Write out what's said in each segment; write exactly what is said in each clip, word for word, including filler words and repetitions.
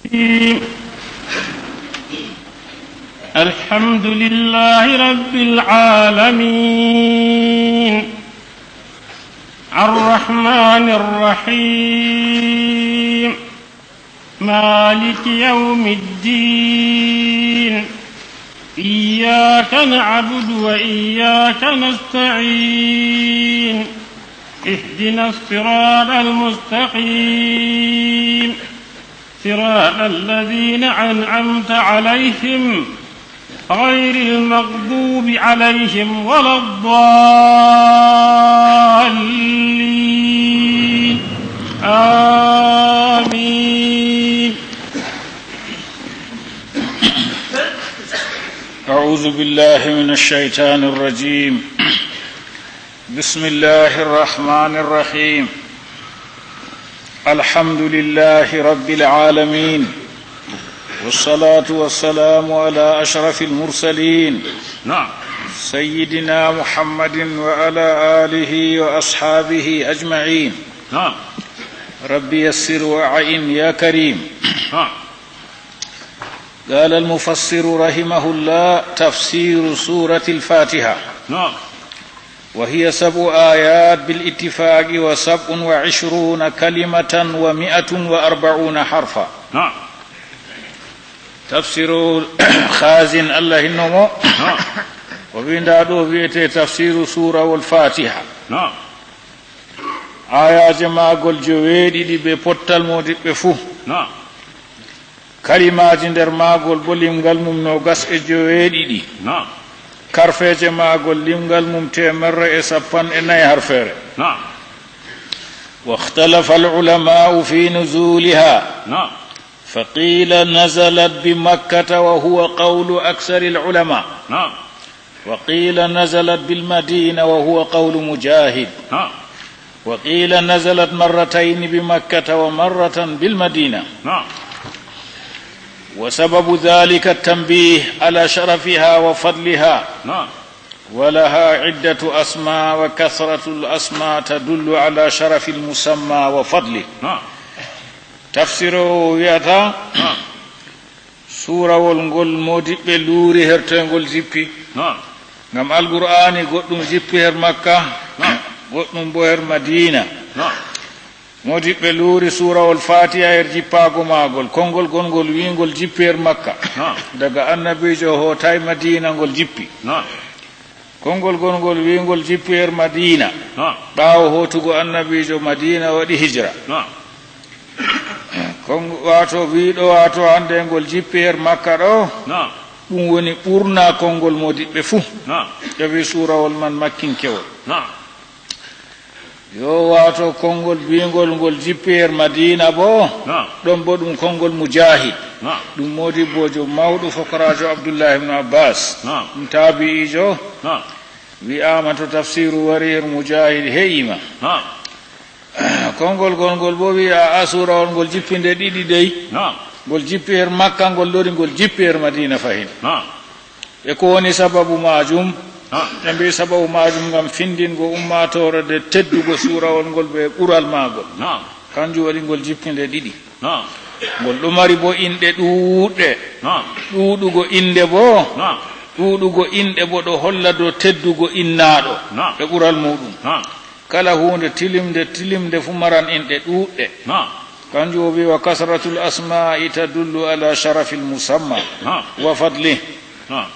الرحيم. الحمد لله رب العالمين. الرحمن الرحيم. مالك يوم الدين. إياك نعبد وإياك نستعين. اهدنا الصراط المستقيم. صراط الذين أنعمت عليهم غير المغضوب عليهم ولا الضالين. آمين. أعوذ بالله من الشيطان الرجيم. بسم الله الرحمن الرحيم. الحمد لله رب العالمين. والصلاة والسلام على أشرف المرسلين. نعم. سيدنا محمد وعلى آله وأصحابه أجمعين. نعم. رب يسر وأعن يا كريم. نعم. قال المفسر رحمه الله: تفسير سورة الفاتحة. نعم. وهي سبع آيات بالاتفاق، وسبع وعشرون كلمة، ومائة وأربعون حرفا. نعم. تفسير خازن الله النمو. نعم. وبين دادو بيتي تفسير سورة والفاتحة. نعم. Aayaaje maagol joweeɗiɗi ɓe pottal moodiɓɓe fuu. Naam. Kalimaaji nder maagol bo limgal mum noogas e joweeɗiɗi. Naam. Karfeeje maagol limgal mum teemerre e sappanɗe nayi harfeere. Naam. واختلف العلماء في نزولها. Naam. فقيل نزلت بمكة وهو قول أكثر العلماء. Naam. وقيل نزلت بالمدينة وهو قول مجاهد. Naam. وقيل نزلت مرتين بمكة ومرة بالمدينة. Naam. وسبب ذلك التنبيه على شرفها وفضلها. Naam. ولها عدة أسماء، وكثرة الأسماء تدل على شرف المسمى وفضله. Naam. Tafsiroowo wi'ata, Naam. Suurawol ngol moodiɓɓe luuri hertoyngol jippi. Naam. Ngam Alqur'aani goɗɗum jippi her Makka, Naam. Goɗɗum bo her Madiina. Naam. Moodiɓɓe luuri suurawol Faatiha her jippaago maagol. Konngol gongol wi'ngol jippi her Makka. Naam. Daga Annabiijo hootaay Madiina ngol jippi. Naam. Konngol gongol wi'ngol jippi her Madiina. Naam. Ɓaawo hootugo Annabiijo Madiina waɗi hijra. Naam. Kon-, waato wi'ɗo, waato hannde ngol jippi her Makka ɗo. Naam. Ɗum woni ɓurna konngol moodiɓɓe fuu. Naam. Ƴeewi suurawol man makkinkewol. Naam. Yo, waato konngol bi'ngol ngol jippi her Madiina bo, Naam. Ɗon bo ɗum konngol Mujaahid. Naam. Ɗum moodibboojo mawɗo, fokoraajo Abdullahi ibn Abbas. Naam. Ɗum taabi'iijo. Naam. Wi'aama to tafsiiru wari her Mujaahid he'iima. Naam. Konngol gongol bo wi'a, a, suurawol ngol jippi nde ɗiɗi dey. Naam. Ngol jippi her Makka, ngol lori ngol jippi her Madiina fahin. Naam. E ko woni sababu maajum? Ha. Ɓe mbi'i sababu maajum ngam findingo ummaatoore nde teddugo suurawol ngol bee ɓural maagol. Naam. Kanjum waɗi ngol jippi nde ɗiɗi. Naam. Ngol ɗo mari bo inɗe ɗuuɗɗe. Naam. Ɗuuɗugo innde bo, Naam. Ɗuuɗugo inɗe bo ɗo holla dow teddugo innaaɗo Naam. E ɓural muuɗum. Naam. Kala huunde tilimnde, tilimnde fu maran inɗe ɗuuɗɗe. Naam. Kanjum o wi'i, "Wa kasratul asma'i tadullu ala sharafil musamma Naam. Wa fadlih." Naam.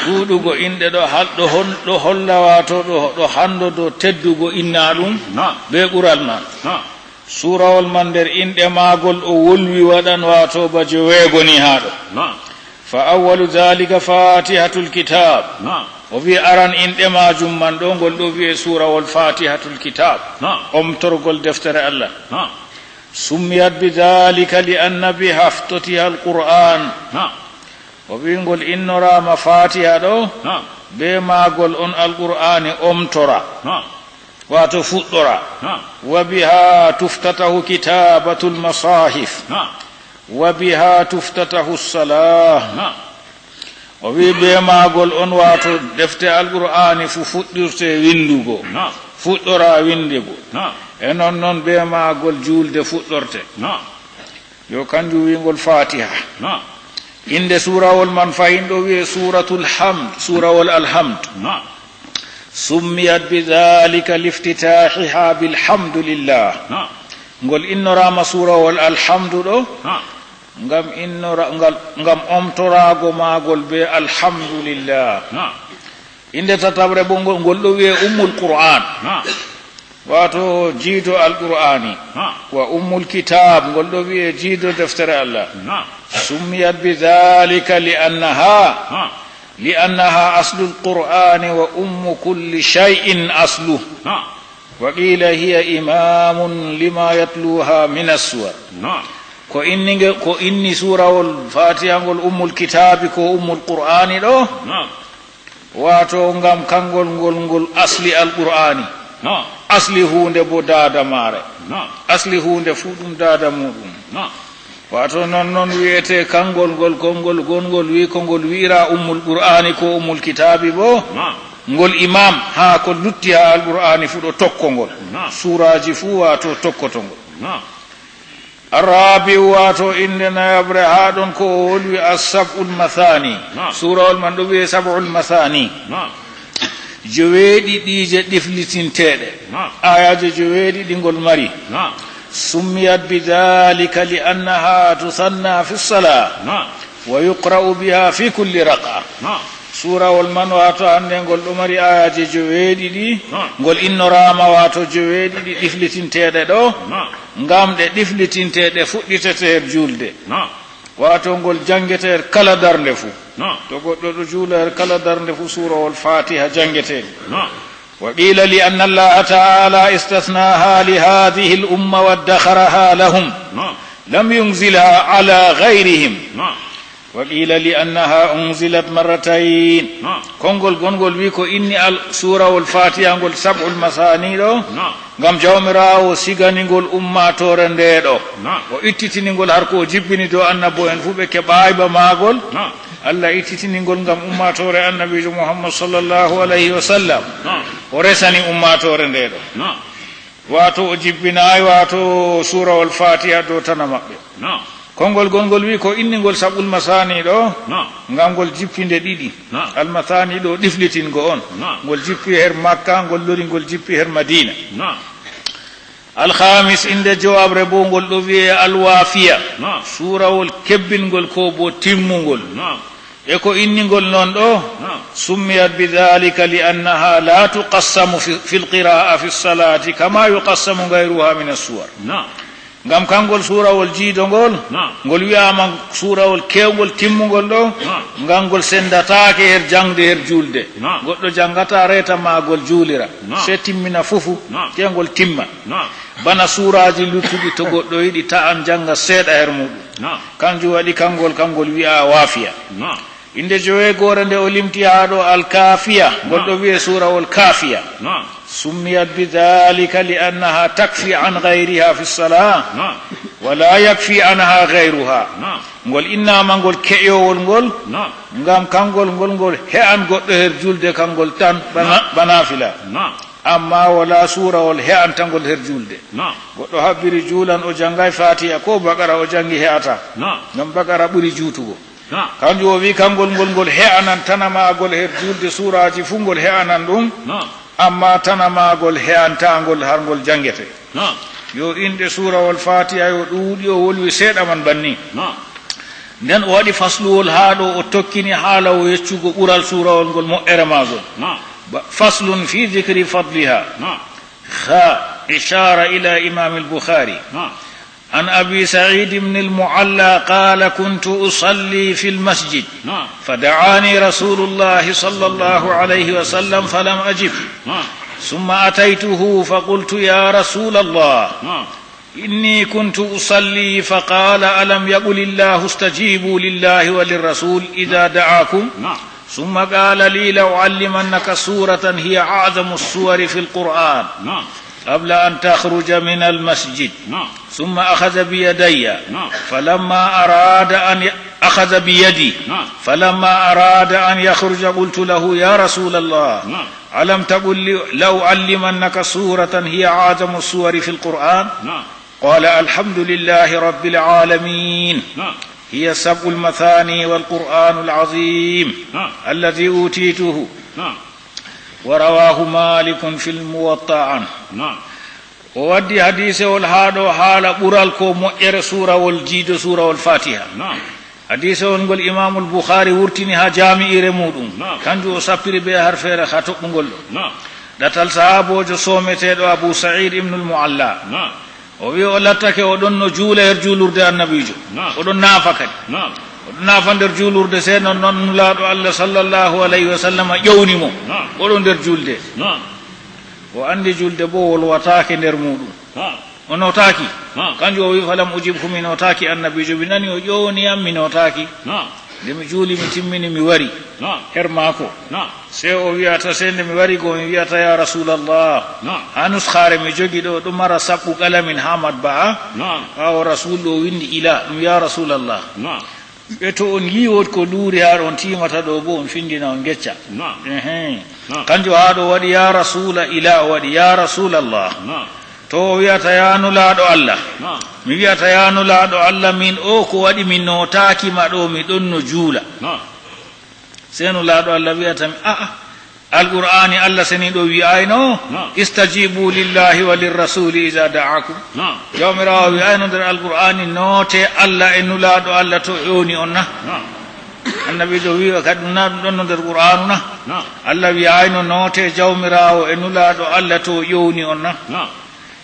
Ɗuuɗugo inɗe ɗo hal-, ɗo hon-, ɗo holla, waato ɗo, ɗo hando dow teddugo innaaɗum Naam. Bee ɓural man. Naam. Suurawol man nder inɗe maagol o wolwi waɗan, waato ba joweego ni haa ɗo. Naam. Fa awwalu dhalika Fatihatul Kitab. Naam. O wi'i aran inɗe maajum man ɗo, ngol ɗo wi'e suurawol Fatihatul Kitab. Naam. Omtorgol deftere Allah. Naam. Summiyat bi dhalika li anna biha iftutiha al-Qur'an. Naam. O wi'i ngol innoraama Fatiha ɗo, Naam. Bee maagol on Al-Qur'aani omtora. Naam. Waato fuɗɗora. Naam. Wa biha tuftatahu kitabatul masahif. Naam. Wa biha tuftatahu salah. Naam. O wi'i bee maagol on, waato defte Alqur'aani fu fuɗɗirte windugo. Naam. Fuɗɗora windugo. Naam. E non non bee maagol juulde fuɗɗorte. Naam. Yo kanjum wi'ngol Fatiha. Naam. Innde suurawol man fahin ɗo wi'ee Suuratul Hamd, suurawol Alhamd. Naam. Summiyat bidhalika liftitaahiha bilhamdulillah. Naam. Ngol innoraama suurawol Alhamdu ɗo, Naam. ngam innora-, ngal, ngam omtoraago maagol bee Alhamdulillah. Naam. Innde tataɓre boo ngol, ngol ɗo wi'ee Ummul Qur'aan. Naam. Waato jiido Alqur'aani. Naam. Wa Ummul Kitaab, ngol ɗo wi'ee jiido deftere Allah. Naam. Summiyat bidhalika li annaha, Naam. li annaha aslul Qur'aani wa ummu kulli shay'in aslu. Naam. Wa qiila hiya imaamun lima yatluha min as-suwar. Naam. Ko inni nge, ko inni suurawol Fatiha ngol Ummul Kitaabi ko Ummul Qur'aani ɗo. Naam. Waato ngam kangol ngol, ngol asli Alqur'aani. Naam. Asli huunde bo daada maare. Naam. Asli huunde fuu ɗum daada muuɗum. Naam. Waato non, non wi'etee kangol ngol, konngol gongol wi'i ko ngol wi'ira Ummul Qur'aani ko Ummul Kitaabi bo. Naam. Ngol imaam haa ko lutti haa Alqur'aani fuu ɗo tokko ngol. Naam. Suuraaji fuu waato tokkoto ngol. Naam. Arrabi'u, waato innde nayaɓre haa ɗon ko o wolwi As-Sab'ul Mathani. Naam. Suurawol man ɗo wi'ee Sab'ul Mathani. Naam. Joweeɗiɗiije ɗiflitinteeɗe. Naam. Aayaaje joweeɗiɗi ngol mari. Naam. Summiyat bidhalika li annaha tuthanna fi salah. Naam. Wa yuqra'u biha fi kulli rak'a. Naam. Suurawol man waato hannde ngol ɗo mari aayaaje joweeɗiɗi. Naam. Ngol innoraama waato joweeɗiɗi ɗiflitinteeɗe ɗo. Naam. Ngam ɗe ɗiflitinte ɗe fuɗɗitete her juulde. Naam. Waato ngol janngetee her kala darnde fuu. Naam. To goɗɗo ɗo juula her kala darnde fuu, suurawol Fatiha janngetee. Naam. Wa qiila li anna Allaha ta'ala istathnaha li hadhihi al-umma wa addakharaha lahum. Naam. Lam yunzilha ala ghayrihim. Naam. Wa qiila li annaha unzilat marratayn. Naam. Konngol gongol wi'i ko inni al suurawol Fatiha ngol Sab'ul Mathani ɗo. Naam. Ngam Jawmiraawo sigani ngol ummaatoore nde ɗo. Naam. O ittitini ngol har ko o jippini dow annabo'en fuu ɓe keɓaay ba maagol. Naam. Allah ittitini ngol ngam ummaatoore Annabiijo Muhammad sallallahu alayhi wa sallam. Naam. O resani ummaatoore nde ɗo. Naam. Waato o jippinaay waato suurawol Fatiha dow tana maɓɓe. Naam. Konngol gongol wi'i ko inni ngol Sab'ul Mathani ɗo. Naam. Ngam ngol jippi nde ɗiɗi. Naam. Al-Mathani ɗo ɗiflitingo on. Naam. Ngol jippi her Makka, ngol lori ngol jippi her Madiina. Naam. Alhamis, innde jowaɓre bo ngol ɗo wi'ee Al-Wafiya. Naam. Suurawol kebbingol ko bo timmungol. Naam. E ko inni ngol non ɗo? Naam. Summiyat bidhalika li annaha la tuqassamu fi, fil qira'a fi salati kama yuqassamu ghayruha min as-suwar. Naam. Ngam kangol suurawol jiido ngol, Naam. ngol wi'aama suurawol keewngol timmungol ɗo, Naam. ngam ngol senndataake her jaŋde her juulde. Naam. Goɗɗo janngataa reeta maagol juulira, Naam. sey timmina fufu, Naam. tee ngol timma. Naam. Bana suuraaji luttuɗi, to goɗɗo yiɗi ta'an jannga seeɗa her muuɗum. Naam. Kanjum waɗi kangol, kangol wi'aa waafiya. Naam. Innde joweegoore nde o limti haa ɗo Alkaafiya, ngol Naam. ɗo wi'ee suurawol Kaafiya. Naam. Summiyat bidhalika li annaha takfi an ghayriha fi salah, Naam. wa la yakfi anha ghayruha. Naam. Ngol innaama ngol ke'oowol ngol, Naam. ngam kangol ngol, ngol he'an goɗɗo her julde kangol tan, bana, Naam. ba naafila. Naam. Amma wala suurawol he'antangol her julde. Naam. Goɗɗo habbiri juulan, o janngay Faatiha, ko Baqara o janngi he'ataa. Naam. Ngam Baqara ɓuri juutugo. Naam. Kanjum o wi'i, kangol ngol, ngol he'anan tana maagol her julde, suuraaji fuu ngol he'anan ɗum, Naam. amma tana maagol he'antaangol har ngol janngete. Naam. Yo inɗe suurawol Faatiha yo ɗuuɗi, o wolwi seeɗa man banni. Naam. Nden o waɗi fasluwol haa ɗo, o tokkini haala o yeccugo ɓural suurawol ngol, moƴƴere maagol. Naam. Ba-, faslun fi dhikri fadliha. Naam. Kha, ishara ila Imam al-Bukhari. Naam. عن أبي سعيد بن المعلى قال: كنت أصلي في المسجد، نعم. فدعاني رسول الله صلى الله عليه وسلم فلم أجب. نعم. ثم أتيته فقلت: يا رسول الله، نعم. إني كنت أصلي، فقال: ألم يقل الله: استجيبوا لله وللرسول إذا دعاكم؟ نعم. ثم قال لي: لأعلمنك سورة هي أعظم السور في القرآن. نعم. قبل أن تخرج من المسجد. نعم. ثم أخذ بيدي. نعم. فلما أراد أن ي-، أخذ بيدي. نعم. فلما أراد أن يخرج قلت له: يا رسول الله، نعم. ألم تقل لي لأعلمنك سورة هي أعظم السور في القرآن؟ نعم. قال: الحمد لله رب العالمين. نعم. هي السبع المثاني والقرآن العظيم. نعم. الذي أوتيته. نعم. ورواه مالك في الموطأ عنه. نعم. O waddi hadiisewol haa ɗo haala ɓural ko moƴƴere suurawol jiido suurawol Faatiha. نعم. Hadiisewol ngol Imaamul Bukhaari wurtini haa jaami'ire muuɗum. Naam. Kanjum o sappiri bee harfeere haa toɓɓungol ɗo. Naam. Ɗatal sahaaboojo soometeeɗo Abu Sa'iid ibnul Mu'alla. Naam. O wi'i o lattake o ɗon no juula her juulurde Annabiijo. Naam. O ɗon naafa kadi. Naam. O ɗon naafa nder juulurde, sey non non Nulaaɗo Allah sallallahu alayhi wa sallam ƴowni mo. Naam. O ɗon nder juulde. Naam. O anndi juulde boo wolwataake nder muuɗum. Naam. O nootaaki. Naam. Kanjum o wi'i, "Falam ujibhu, mi nootaaki Annabiijo. Mi nani o ƴowni yam, mi nootaaki. Naam. Nde mi juuli, mi timmini, mi wari." Naam. Her maako. Naam. Sey o wi'ata, sey nde mi wari go, mi wi'ata, "Ya Rasuulallah." Naam. Haa nuskhaare mi jogi ɗo, ɗo mara saɓɓu qalamin haa matba'a. Naam. Ɓaawo Rasuul ɗo windi ila, ɗum, "Ya Rasuulallah." Naam. Ɓe to on yi'i wood ko luuri haa ɗo on tiimata ɗo boo, on findina, on ngecca. Naam. Ehe. Naam. Kanjum haa ɗo waɗi, "Ya Rasuula ila," o waɗi, "Ya Rasuulallah." Naam. To o wi'ata, "Ya Nulaaɗo Allah." Naam. Mi wi'ata, "Ya Nulaaɗo Allah, min o ko waɗi mi nootaaki ma ɗo, mi ɗon no juula." Naam. Sey Nulaaɗo Allah wi'ata mi, "A'a, Alqur'aani Allah seniiɗo wi'ayno, naam, istajibu lillahi wa lirrasuuli iza da'akum." Naam. Jawmiraawo wi'ayno nder Alqur'aani, "Noote Allah e Nulaaɗo Allah to ƴowni on na?" Naam. Annabiijo wi'i, "Kadi ɗum na ɗum ɗon no nder Qur'aanu na?" Naam. Allah wi'ayno, "Noote Jawmiraawo e Nulaaɗo Allah to ƴowni on na?" Naam.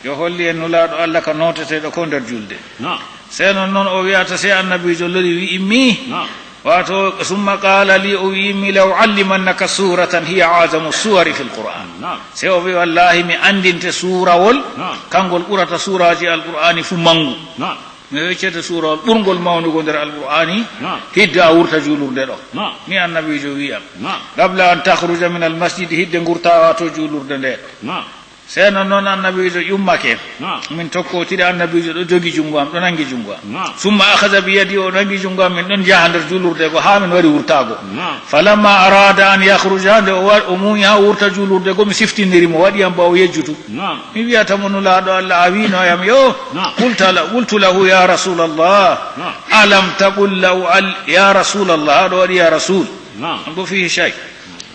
Yo holli en Nulaaɗo Allah ka nooteteeɗo ko nder julde. Naam. Sey non non o wi'ata, sey Annabiijo lori wi'immi. Naam. Waato, summa qaala li, o wi'immi, "La u'allimannaka suuratan hiya a'zamu suwari fil Qur'aan." Naam. Sey o wi'i, "Wallaahi, mi anndinte suurawol, naam, kangol ɓurata suuraaji Alqur'aani fuu manngu. Naam. Mi weccete suurawol ɓurngol mawnugo nder Alqur'aani, naam, hidde a wurta juulurde ɗo." Naam. Ni Annabiijo wi'am. Naam. "Qabla an takhruja min al-masjid," hidde ngurta waato juulurde nde ɗo. Naam. Sey non non Annabiijo ƴummake. Naam. Min tokkootiri, Annabiijo ɗo jogi junngo am, ɗo nanngi junngo am. Naam. Summa akhadha bi yadi, o nanngi junngo am, min ɗon njaha nder juulurde go, haa min wari wurtaago. Naam. Falamma arada an yakhruja, nde o wa-, o muuyi haa wurta juulurde go, mi siftiniri mo, waɗi am ba o yejjutu. Naam. Mi wi'ata mo, "Nulaaɗo Allah, a wi'no yam yo?" Naam. Qulta la-, qultu lahu, "Ya Rasuulallah, naam, alam taqul la u'al-, ya Rasuulallah?" Haa ɗo waɗi ya Rasuul. Naam. Ɗum ɗo fihi shay.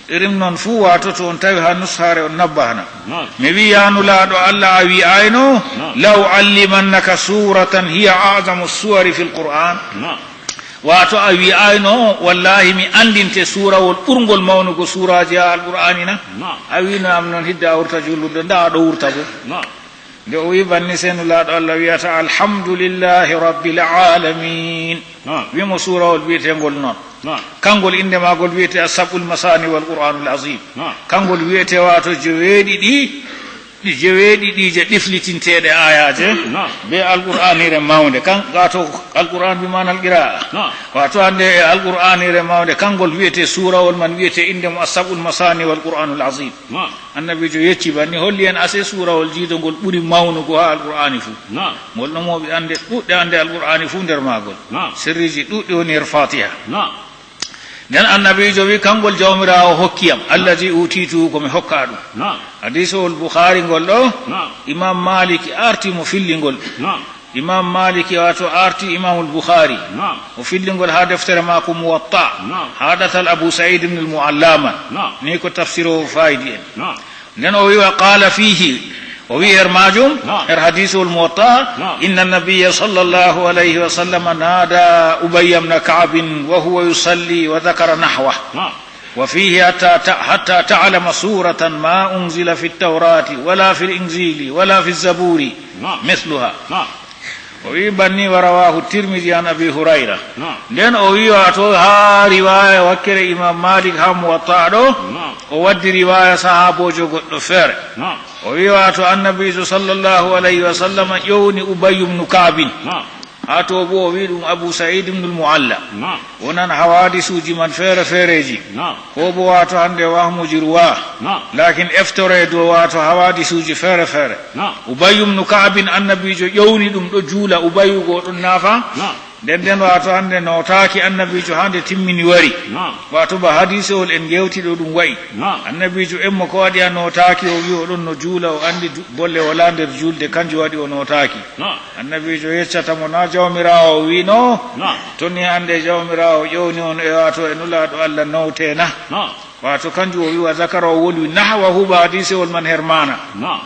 Irin non fuu, waato to on tawi haa nuskhaare on nabbahana. Naam. Mi wi'i, "Ya Nulaaɗo Allah, a wi'ayno, naam, la u'allimannaka suuratan hiya a'zamu suwari fil Qur'aan?" Naam. Waato a wi'ayno, "Wallaahi, mi anndinte suurawol ɓurngol mawnugo suuraaji haa Alqur'aani na?" Naam. A wi'no am non hidde a wurta juulurde, ndaa a ɗo wurta boo. Naam. Nde o wi'i banni, sey Nulaaɗo Allah wi'ata, "Alhamdulillahi rabbil aalamiin." Naam. Wi'i mo suurawol wi'eteengol non. Naam. Kangol innde maagol wi'ete As-Sab'ul Masaani wal Qur'aanul Aziim. Naam. Kangol wi'ete waato joweeɗiɗi, ɗi joweeɗiɗiije ɗiflitinteeɗe aayaaje, naam, bee Alqur'aaniire mawnde. Kan, waato Alqur'aan bi maanal qiraa'a. Naam. Waato hannde e Alqur'aaniire mawnde, kangol wi'ete, suurawol man wi'ete innde mo As-Sab'ul Masaani wal Qur'aanul Aziim. Naam. Annabiijo yecci banni, holli en asee suurawol jiido ngol ɓuri mawnugo haa Alqur'aani fuu. Naam. Ngol ɗon mooɓi annde ɗuuɗɗe, annde Alqur'aani fuu nder maagol. Naam. Sirriiji ɗuuɗɗi woni her Faatiha. Naam. Nden Annabiijo wi'i, "Kangol Jawmiraawo hokki yam, allazi uutiituhu, ko mi hokkaa ɗum." Naam. Hadiisowol Bukhaari ngol ɗo, naam, Imaam Maalik arti mo filli ngol. Naam. Imaam Maaliki, waato arti Imaamul Bukhaari. Naam. O filli ngol haa deftere maako Muwatta. Naam. Haa ɗatal Abu Sa'iid ibn al-Mu'alla man. Naam. Ni ko tafsiroowo faayidi en. Naam. Nden o wi'i, wa qaala fiihi, o wi'i her maajum, naam, her hadiisowol Muwatta, naam, inna nabiyya sallallahu alayhi wa sallam naada Ubayya ibn Ka'bin wa huwa yusalli wa dhakara nahwa. Naam. Wa fiihi hatta ta-, hatta ta'lama suuratan ma unzila fi tawraati wala fi injiili wala fi zabuuri, naam, misluha. Naam. O wi'i banni, wa rawaahu Tirmidi an Abi Hurayra. Naam. Nden o wi'i, waato, haa riwaaya wakkere Imaam Maalik haa Muwatta ɗo, naam, o waddi riwaaya sahaaboojo goɗɗo feere. Naam. O wi'i, waato, Annabiijo sallallahu alayhi wa sallam ƴowni Ubayyu ibnu Ka'bin. Naam. Haa to boo o wi'i ɗum Abu Sa'iid ibnul Mu'alla. Naam. Wonan hawaadisuuji man feere feereeji. Naam. Ko boo waato hannde wahmuuji ruwa. Naam. Laakin eftoree dow waato hawaadisuuji feere feere. Naam. Ubayyu ibnu Ka'bin, Annabiijo ƴowni ɗum ɗo juula, Ubayyu go ɗon naafa. Naam. Nden nden, waato hannde nootaaki annabiijo haa nde timmini wari. Naam. Waato ba hadiisewol en ngeewti ɗo ɗum wa'i. Naam. Annabiijo emmo ko waɗi a nootaaki, o wi'i o ɗon no juula, o anndi du-, bolle walaa nder juulde, kanjum waɗi o nootaaki. Naam. Annabiijo yeccata mo, "Naa Jawmiraawo o wi'no?" Naam. To ni hannde Jawmiraawo ƴowni on e waato e Nulaaɗo Allah noote na? Naam. Waato kanjum o wi'i wa zakara, o wolwi nahwahu ba hadiisewol man her maana. Naam.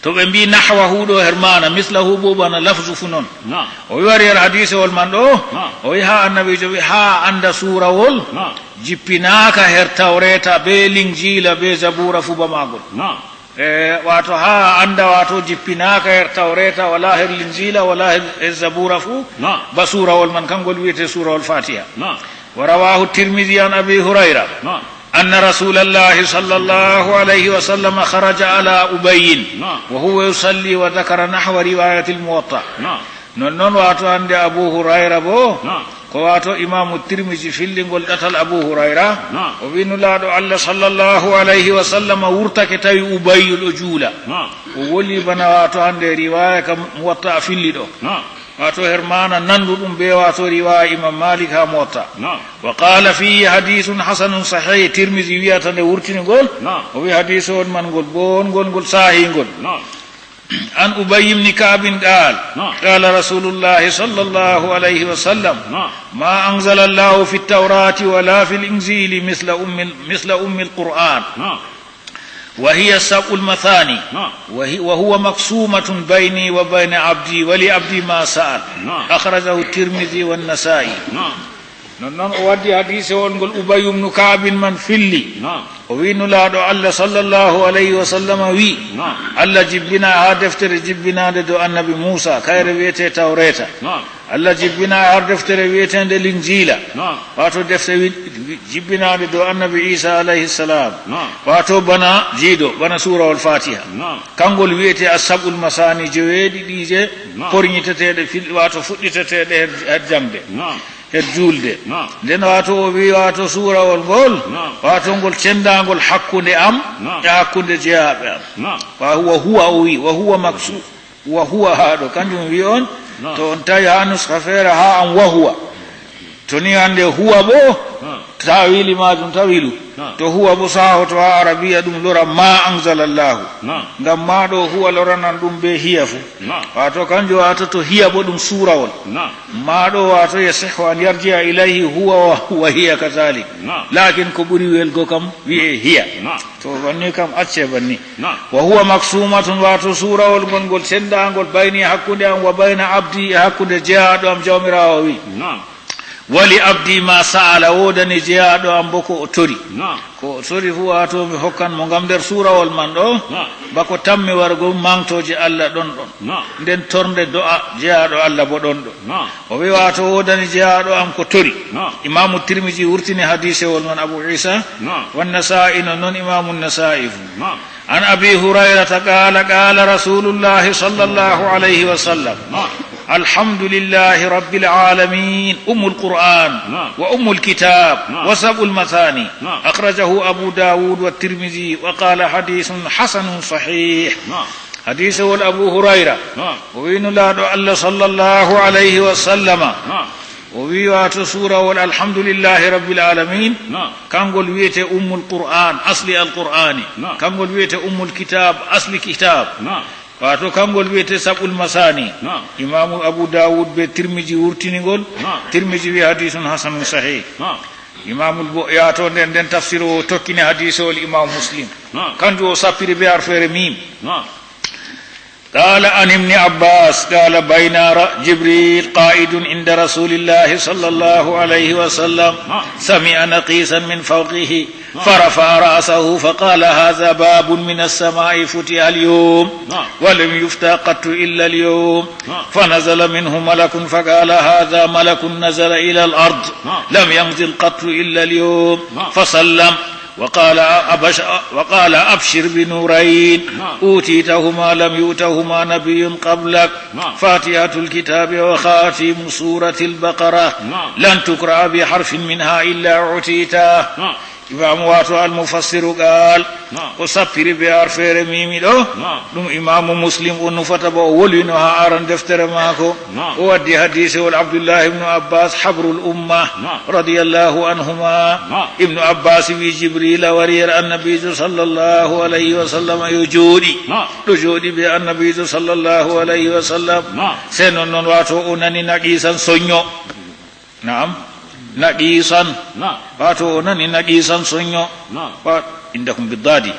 To ɓe mbi'i nahwahu ɗo her maana, mislahu bo bana lafzu fu non. Naam. O wi'i wari her hadiisewol man ɗo, Naam. o wi'i haa annabiijo wi'i haa annda suurawol Naam. jippinaaka her Tawreeta be Linjiila be Zabuura fu ba maagol. Naam. E, waato haa annda waato jippinaaka her Tawreeta, wala her Linjiila, wala her, her Zabuura fu, Naam. ba suurawol man, kangol wi'ete suurawol Faatiha. Naam. ورواه الترمذي عن أبي هريرة Naam. أن رسول الله صلى الله عليه وسلم خرج على أبي Naam. وهو يصلي وذكر نحو رواية الموطأ. Naam. Non non waato hannde Abu Hurayra bo, Naam. ko waato Imaamu Tirmisi fillingol ɗatal Abu Hurayra, Naam. o wi'i Nulaaɗo Allah sallallahu alayhi wa sallam wurtake tawi Ubayyu ɗo juula. Naam. O woli bana waato hannde riwaaya ka Muwatta filli ɗo. Naam. Waato her maana nanduɗum be waato riwaaya Imam Malik ha Muwatta. Naam. وقال فيه حديث حسن صحيح. Tirmisi wi'ata nde wurtini ngol, Naam. o wi'i hadiisewol man ngol bongol, ngol saahingol. Naam. عن أبي بن كعب قال، Naam. قال رسول الله صلى الله عليه وسلم، Naam. ما أنزل الله في التوراة ولا في الإنجيل مثل أم، مثل أم القرآن. Naam. وهي السبع المثاني. Naam. وهي، وهو مقسومة بيني وبين عبدي ولعبدي ما سأل. Naam. أخرجه الترمذي والنسائي. Naam. Non non o waddi hadiisewol ngol Ubayyu ibn Ka'bin man filli. Naam. O wi'i Nulaaɗo Allah sallallahu alayhi wa sallam wi'i, Naam. Allah jibbina ha deftere jibbinaande dow Annabi Muusa, kayre wi'ete Tawreeta. Naam. Allah jibbina har deftere wi'eteende Linjiila. Naam. Waato defte wi-, wi-, jibbinaande dow Annabi Iisa alayhi salaam. Naam. Waato bana jiido, bana suurawol Faatiha. Naam. Kangol wi'ete As-Sab'ul Masaani, joweeɗiɗi je Naam. porñiteteeɗe fil-, waato fuɗɗiteteeɗe her, her jaŋde. Naam. Her juulde. Naam. Nden waato o wi'i waato suurawol ngol, Naam. waato ngol cendaangol hakkunde am Naam. e hakkunde jeyaaɓe am. Naam. Wa huwa, huwa o wi'i, wa huwa maksu-, wa huwa haa ɗo, kanjum wi'i on, Naam. to on tawi haa nuska feere haa an wa huwa. To ni hannde huwa bo, Naam. taawili maajum tawilu. Naam. To huwa bo sahoto haa Arabiya ɗum lora ma anzalallahu. Naam. Ngam ma ɗo huwa loranan ɗum be hiya fu. Naam. Waato kanjum waatoto hiya bo ɗum suurawol. Naam. Ma ɗo waato yasihhu an yarji'a ilayhi huwa wa, wa hiya kadhalik. Naam. Laakin ko ɓuri welgo kam wi'e hiya. Naam. To banni kam acce banni. Naam. Wa huwa maksumatun, waato suurawol ngol, ngol sendaangol bayni hakkunde am wa bayna abdi e hakkunde jeyaaɗo am Jawmiraawo wi. Naam. Wali abdi ma sa'ala, woodani jeyaaɗo am bo ko o tori. Naam. Ko o tori fu, waato mi hokkan mo ngam nder suurawol man ɗo, Naam. bako tammi wargo maŋgtooje Allah ɗon ɗon. Naam. Nden tornde do'a jeyaaɗo Allah bo ɗon ɗon. Naam. O wi waato woodani jeyaaɗo am ko tori. Naam. Imaamu Tirmiji wurtini hadiisewol man Abu Iisa, Naam. wan Nasaa'i non non Imaamu Nasaa'i fu. Naam. عن أبي هريرة قال، قال رسول الله صلى الله عليه وسلم، نعم. الحمد لله رب العالمين، أم القرآن، نعم. وأم الكتاب، نعم. وسبع المثاني. نعم. أخرجه أبو داود والترمذي وقال حديث حسن صحيح. نعم. Hadiisewol Abu Hurayra. Naam. O wi'i Nulaaɗo Allah sallallahu alayhi wa sallama. Naam. O wi'i waato suurawol Alhamdulillahi Rabbil Aalamiin. Naam. Kangol wi'ete Ummul Qur'aan, asli Alqur'aani. Naam. Kangol wi'ete Ummul Kitaab, asli Kitaab. Naam. Waato kangol wi'ete Sab'ul Masaani. Naam. Imaamu Abu Daawud be Tirmiji wurtini ngol. Naam. Tirmiji wi'i hadiisun hasanun sahiih. Naam. Imaamul bo-, yaato nden, nden tafsir o tokkini hadiisewol Imaamu Muslim. Naam. Kanjum o sappiri be harfeere miim. Naam. قال عن ابن عباس قال بينا ر-، جبريل قاعد عند رسول الله صلى الله عليه وسلم نعم. سمع نقيصا من فوقه نعم. فرفع رأسه فقال هذا باب من السماء فتح اليوم نعم. ولم يفتح قط إلا اليوم نعم. فنزل منه ملك فقال هذا ملك نزل إلى الأرض نعم. لم ينزل قط إلا اليوم نعم. فسلم وقال أبش-، وقال أبشر بنورين نعم. أوتيتهما لم يؤتهما نبي قبلك نعم. فاتحة الكتاب وخاتم سورة البقرة نعم. لن تقرأ بحرف منها إلا أعطيته نعم. Imaamu waato Almufassiru qaal, Naam. O sappiri be harfeere miimi ɗo. Naam. Ɗum Imaamu Muslim o nufata ba o wolwino haa aran deftere maako. Naam. O waddi hadiisewol Abdullahi ibnu Abbas, habrul umma, Naam. radiyallahu anhuma. Naam. Ibnu Abbas wi Jibrila wari yer Annabiijo sallallahu alayhi wa sallam yo jooɗi. Naam. Ɗo jooɗi be Annabiijo sallallahu alayhi wa sallam. Naam. Sey non non waato o nani naqiisan sonyo. Naam. Naqiisan. Naam. Waato o nani naqiisan sonyo. Naam. Wa indakum biddaadi.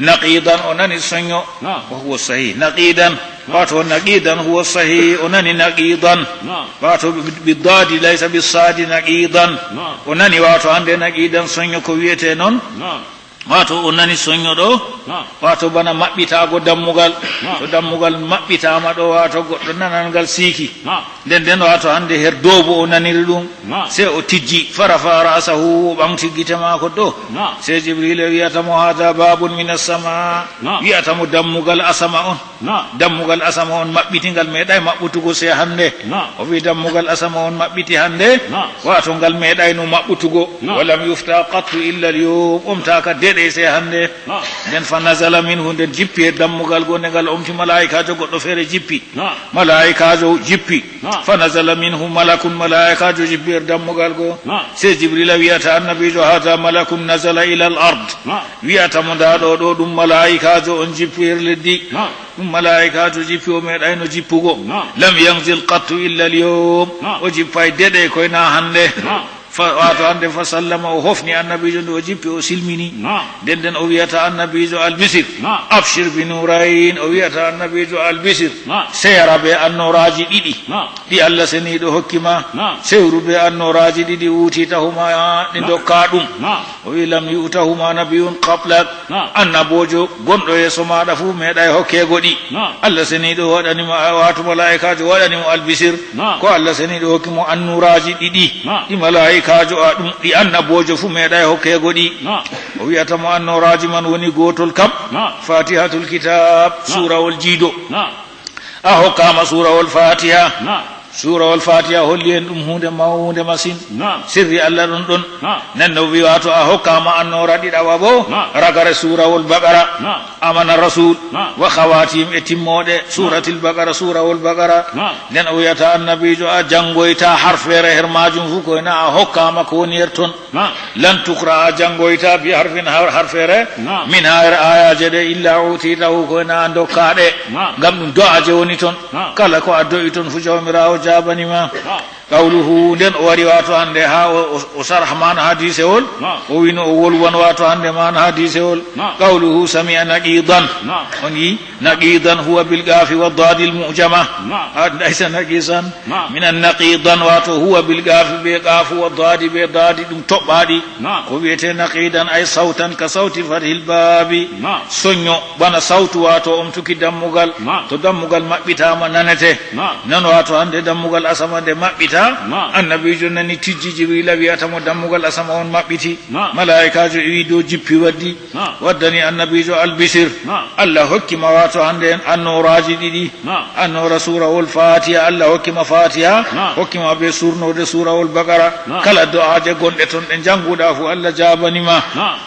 Naqiidan o nani sonyo. Naam. Wa huwa sahih. Naqiidan. Naam. Waato naqiidan huwa sahih. O nani naqiidan. Naam. Waato bi-, biddaadi laysa bissaadi naqiidan. Naam. O nani waato hande naqiidan sonyo ko wiyete non. Naam. Waato o nani sonyo ɗo, Naam. waato bana maɓɓitaago dammugal. Naam. To dammugal maɓɓitaama ɗo, waato goɗɗo nanan ngal siiki. Naam. Nden nden waato hande her doobo o naniri ɗum. Naam. Sey o tijji, farafa ra'sahu, o ɓaŋgti gite maako dow. Naam. Sey Jibrila wiyata mo, "Haadha baabun mina sama." Naam. Wiyata mo, "Dammugal asama on." Naam. Dammugal asama on maɓɓiti, ngal meeɗay maɓɓutugo sey hande. Naam. O wi, "Dammugal asama on maɓɓiti hande." Naam. Waato ngal meeɗayno maɓɓutugo. Naam. "Walam yufta qattu illa al-yawm." Omtaaka deeɗey sey hande. Naam. Nden fa nazala minhu, nden jippi e dammugal go, nde ngal omti malaa'ikaajo goɗɗo feere jippi. Naam. Malaa'ikaajo jippi. Naam. Fa nazala minhu malakun, malaa'ikaajo jippi e dammugal go. Naam. Sey Jibrila wiyata Annabiijo, "Haadha malakun nazala ila al-ard." Naam. Wiyata mo, "Ndaa ɗo, ɗo ɗum malaa'ikaajo on jippi e leddi." Naam. Ɗum malaa'ikaajo jippi, o meeɗayno jippugo. Naam. "Lam yanzil qattu illa al-yawm." Naam. O jippay deeɗey koy na hande. Naam. Fa, waato hande fa sallama, o hofni Annabiijo nde o jippi, o silmini. Naam. Nden nden o wiyata Annabiijo Albisir. Naam. "Abshir bi nurayn." O wiyata Annabiijo Albisir. Naam. Seyra be annooraaji ɗiɗi. Naam. Ɗi Allah seniiɗo hokki ma. Naam. Seyru be annooraaji ɗiɗi, utitahuma, ɗi Naam. ndokka ɗum. Naam. O wi, "Lam yu'tahuma nabiyyun qablak." Naam. Annaboojo gonɗo yeeso maaɗa fuu meeɗay hokkeego ɗi. Naam. Allah seniiɗo waɗani mo, waato malaa'ikaajo waɗani mo albisir. Naam. Ko Allah seniiɗo hokki mo annuuraaji ɗiɗi. Naam. Ɗi malaa'ikaajo, a, ɗum, ɗi annaboojo fuu meeɗay hokkeego ɗi. Naam. O wi'ata mo annooraaji man woni gootol kam. Naam. Faatihatul kitaab, Naam. suurawol jiido. Naam. A hokkaama suurawol Faatiha. Naam. Suurawol Faatiha holli en ɗum huunde mawnde masin. Naam. Sirri Allah ɗon ɗon. Naam. Nden no wi, waato a hokkaama annoora ɗiɗaɓa bo, Naam. ragare suurawol Baqara. Naam. Amana Rasul. Naam. Wa khawaatim e timmooɗe Suuratil Baqara, suurawol Baqara. Naam. Nden o wi'ata Annabiijo, a janngoyta harfeere her maajum fuu, ko ena a hokkaama ko woni her ton. Naam. Lan tuqra'a, janngoyta, bi harfin, har-, harfeere, Naam. min haa her aayaaje ɗe, illa u'titahu, ko ena a ndokka ɗe. Naam. Ngam ɗum do'aaje woni ton. Naam. Kala ko a do'i ton fu, Jawmiraawo jaabani ma. Naam. Qawluhu, nden o wari, waato hande haa o, o, o sarha maana hadiisewol, Naam. o wino o wolwan, waato hande maana hadiisewol. Naam. Qawluhu, sami'a naqidan. Naam. On yi, naqidan huwa bil qaafi wa daadil mu'jama. Naam. A, laysa naqisan. Naam. Minan naqidan, waato huwa bil qaafi, be qaafu, wa daadi, be daadi, ɗum toɓɓaaɗi. Naam. Ko wi'ete naqidan, ay sawtan ka sawti fathil baabi. Naam. Sonyo, bana sawtu, waato omtuki dammugal. Naam. To dammugal maɓɓitaama, nanete. Naam. Non, waato hande dammugal asama nde maɓɓita. Naam. Annabiijo nani tijji, Jibrila wi'ata mo, "Dammugal asama on maɓɓiti." Naam. Malaa'ikaajo iwi dow jippi waddi. Naam. Waddani Annabiijo albisir. Naam. Allah hokki ma, waato hande en, annooraaji ɗiɗi. Naam. Annoora suurawol Faatiha, Allah hokki ma Faatiha, Naam. hokki ma be surnoode suurawol Baqara. Naam. Kala do'aaje gonɗe ton ɗe njannguɗa fu, Allah jaabani ma. Naam.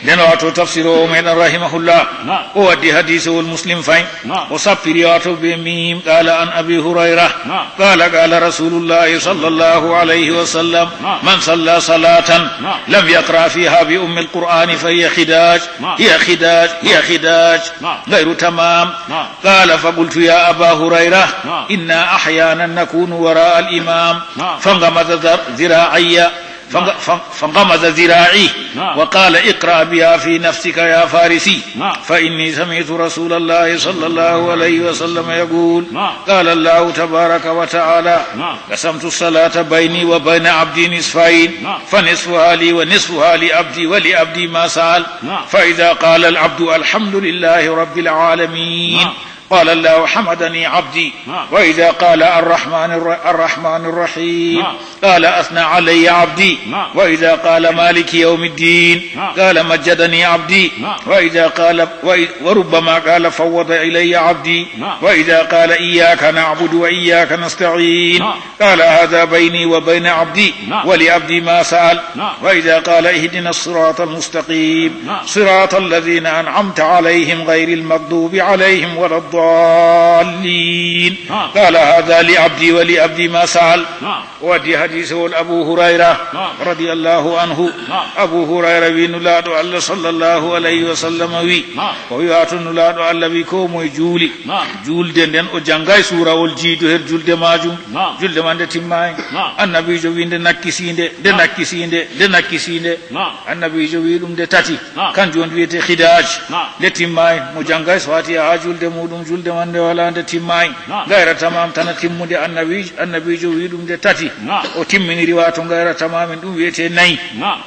Nden waato tafsiroowo meɗen rahimahullah, Naam. o waddi hadiisewol Muslim fay. Naam. O sappiri waato be miim, qaala an Abi Hurayra. Naam. قال، قال رسول الله صلى الله عليه وسلم: نعم. من صلى صلاة نعم. لم يقرأ فيها بأم القرآن فهي خداج، نعم. هي خداج، هي خداج، نعم. غير تمام. نعم. قال: فقلت: يا أبا هريرة، نعم. إنا أحيانا نكون وراء الإمام، نعم. فانغمز ذر-، ذراعي، فانغ-، نعم. فان-، فانغمز ذراعي، نعم. وقال: اقرأ بها في نفسك يا فارسي، نعم. فإني سمعت رسول الله صلى الله عليه وسلم يقول، نعم. قال الله تبارك وتعالى، نعم. قسمت الصلاة بيني وبين عبدي نصفين، نعم. فنصفها لي ونصفها لعبدي ولعبدي ما سأل. نعم. فإذا قال العبد: الحمد لله رب العالمين، نعم. قال الله: حمدني عبدي. نعم. وإذا قال: الرحمن الر-، الرحمن الرحيم. نعم. قال: أثنى علي عبدي. نعم. وإذا قال: مالك يوم الدين. نعم. قال: مجدني عبدي. نعم. وإذا قال، وإ-، وربما قال: فوض إلي عبدي. نعم. وإذا قال: إياك نعبد وإياك نستعين. نعم. قال: هذا بيني وبين عبدي، نعم. ولعبدي ما سأل. نعم. وإذا قال: اهدنا الصراط المستقيم، نعم. صراط الذين أنعمت عليهم غير المغضوب عليهم ولا الضالين. نعم. قال: هذا لعبدي ولعبدي ما سأل. نعم. O addi hadiisewol Abu Hurayra, نعم. رضي الله عنه. نعم. Abu Hurayra wi Nulaaɗo Allah صلى الله عليه وسلم wi, نعم. O wi, wato Nulaaɗo Allah wi, ko moye juuli, نعم. Julde nden o janngay suurawol jiidu her julde maajum. Naam. Julde man nde timmaay. Naam. Annabiijo wi nde nakkisiinde, nde Naam. nakkisiinde, nde nakkisiinde. Naam. Annabiijo wi ɗum nde tati. Naam. Kanjum on wiyetee khidaaj. Naam. Nde timmaay. Mo janngay Faatiha haa julde muuɗum, julde man nde walaa, nde timmaay. Naam. Gayra tamaam tan a timmude. Annabiijo, Annabiijo wi ɗum nde tati. Naam. O timminiri, wato gayra tamaamin ɗum wiyetee nayi. Naam.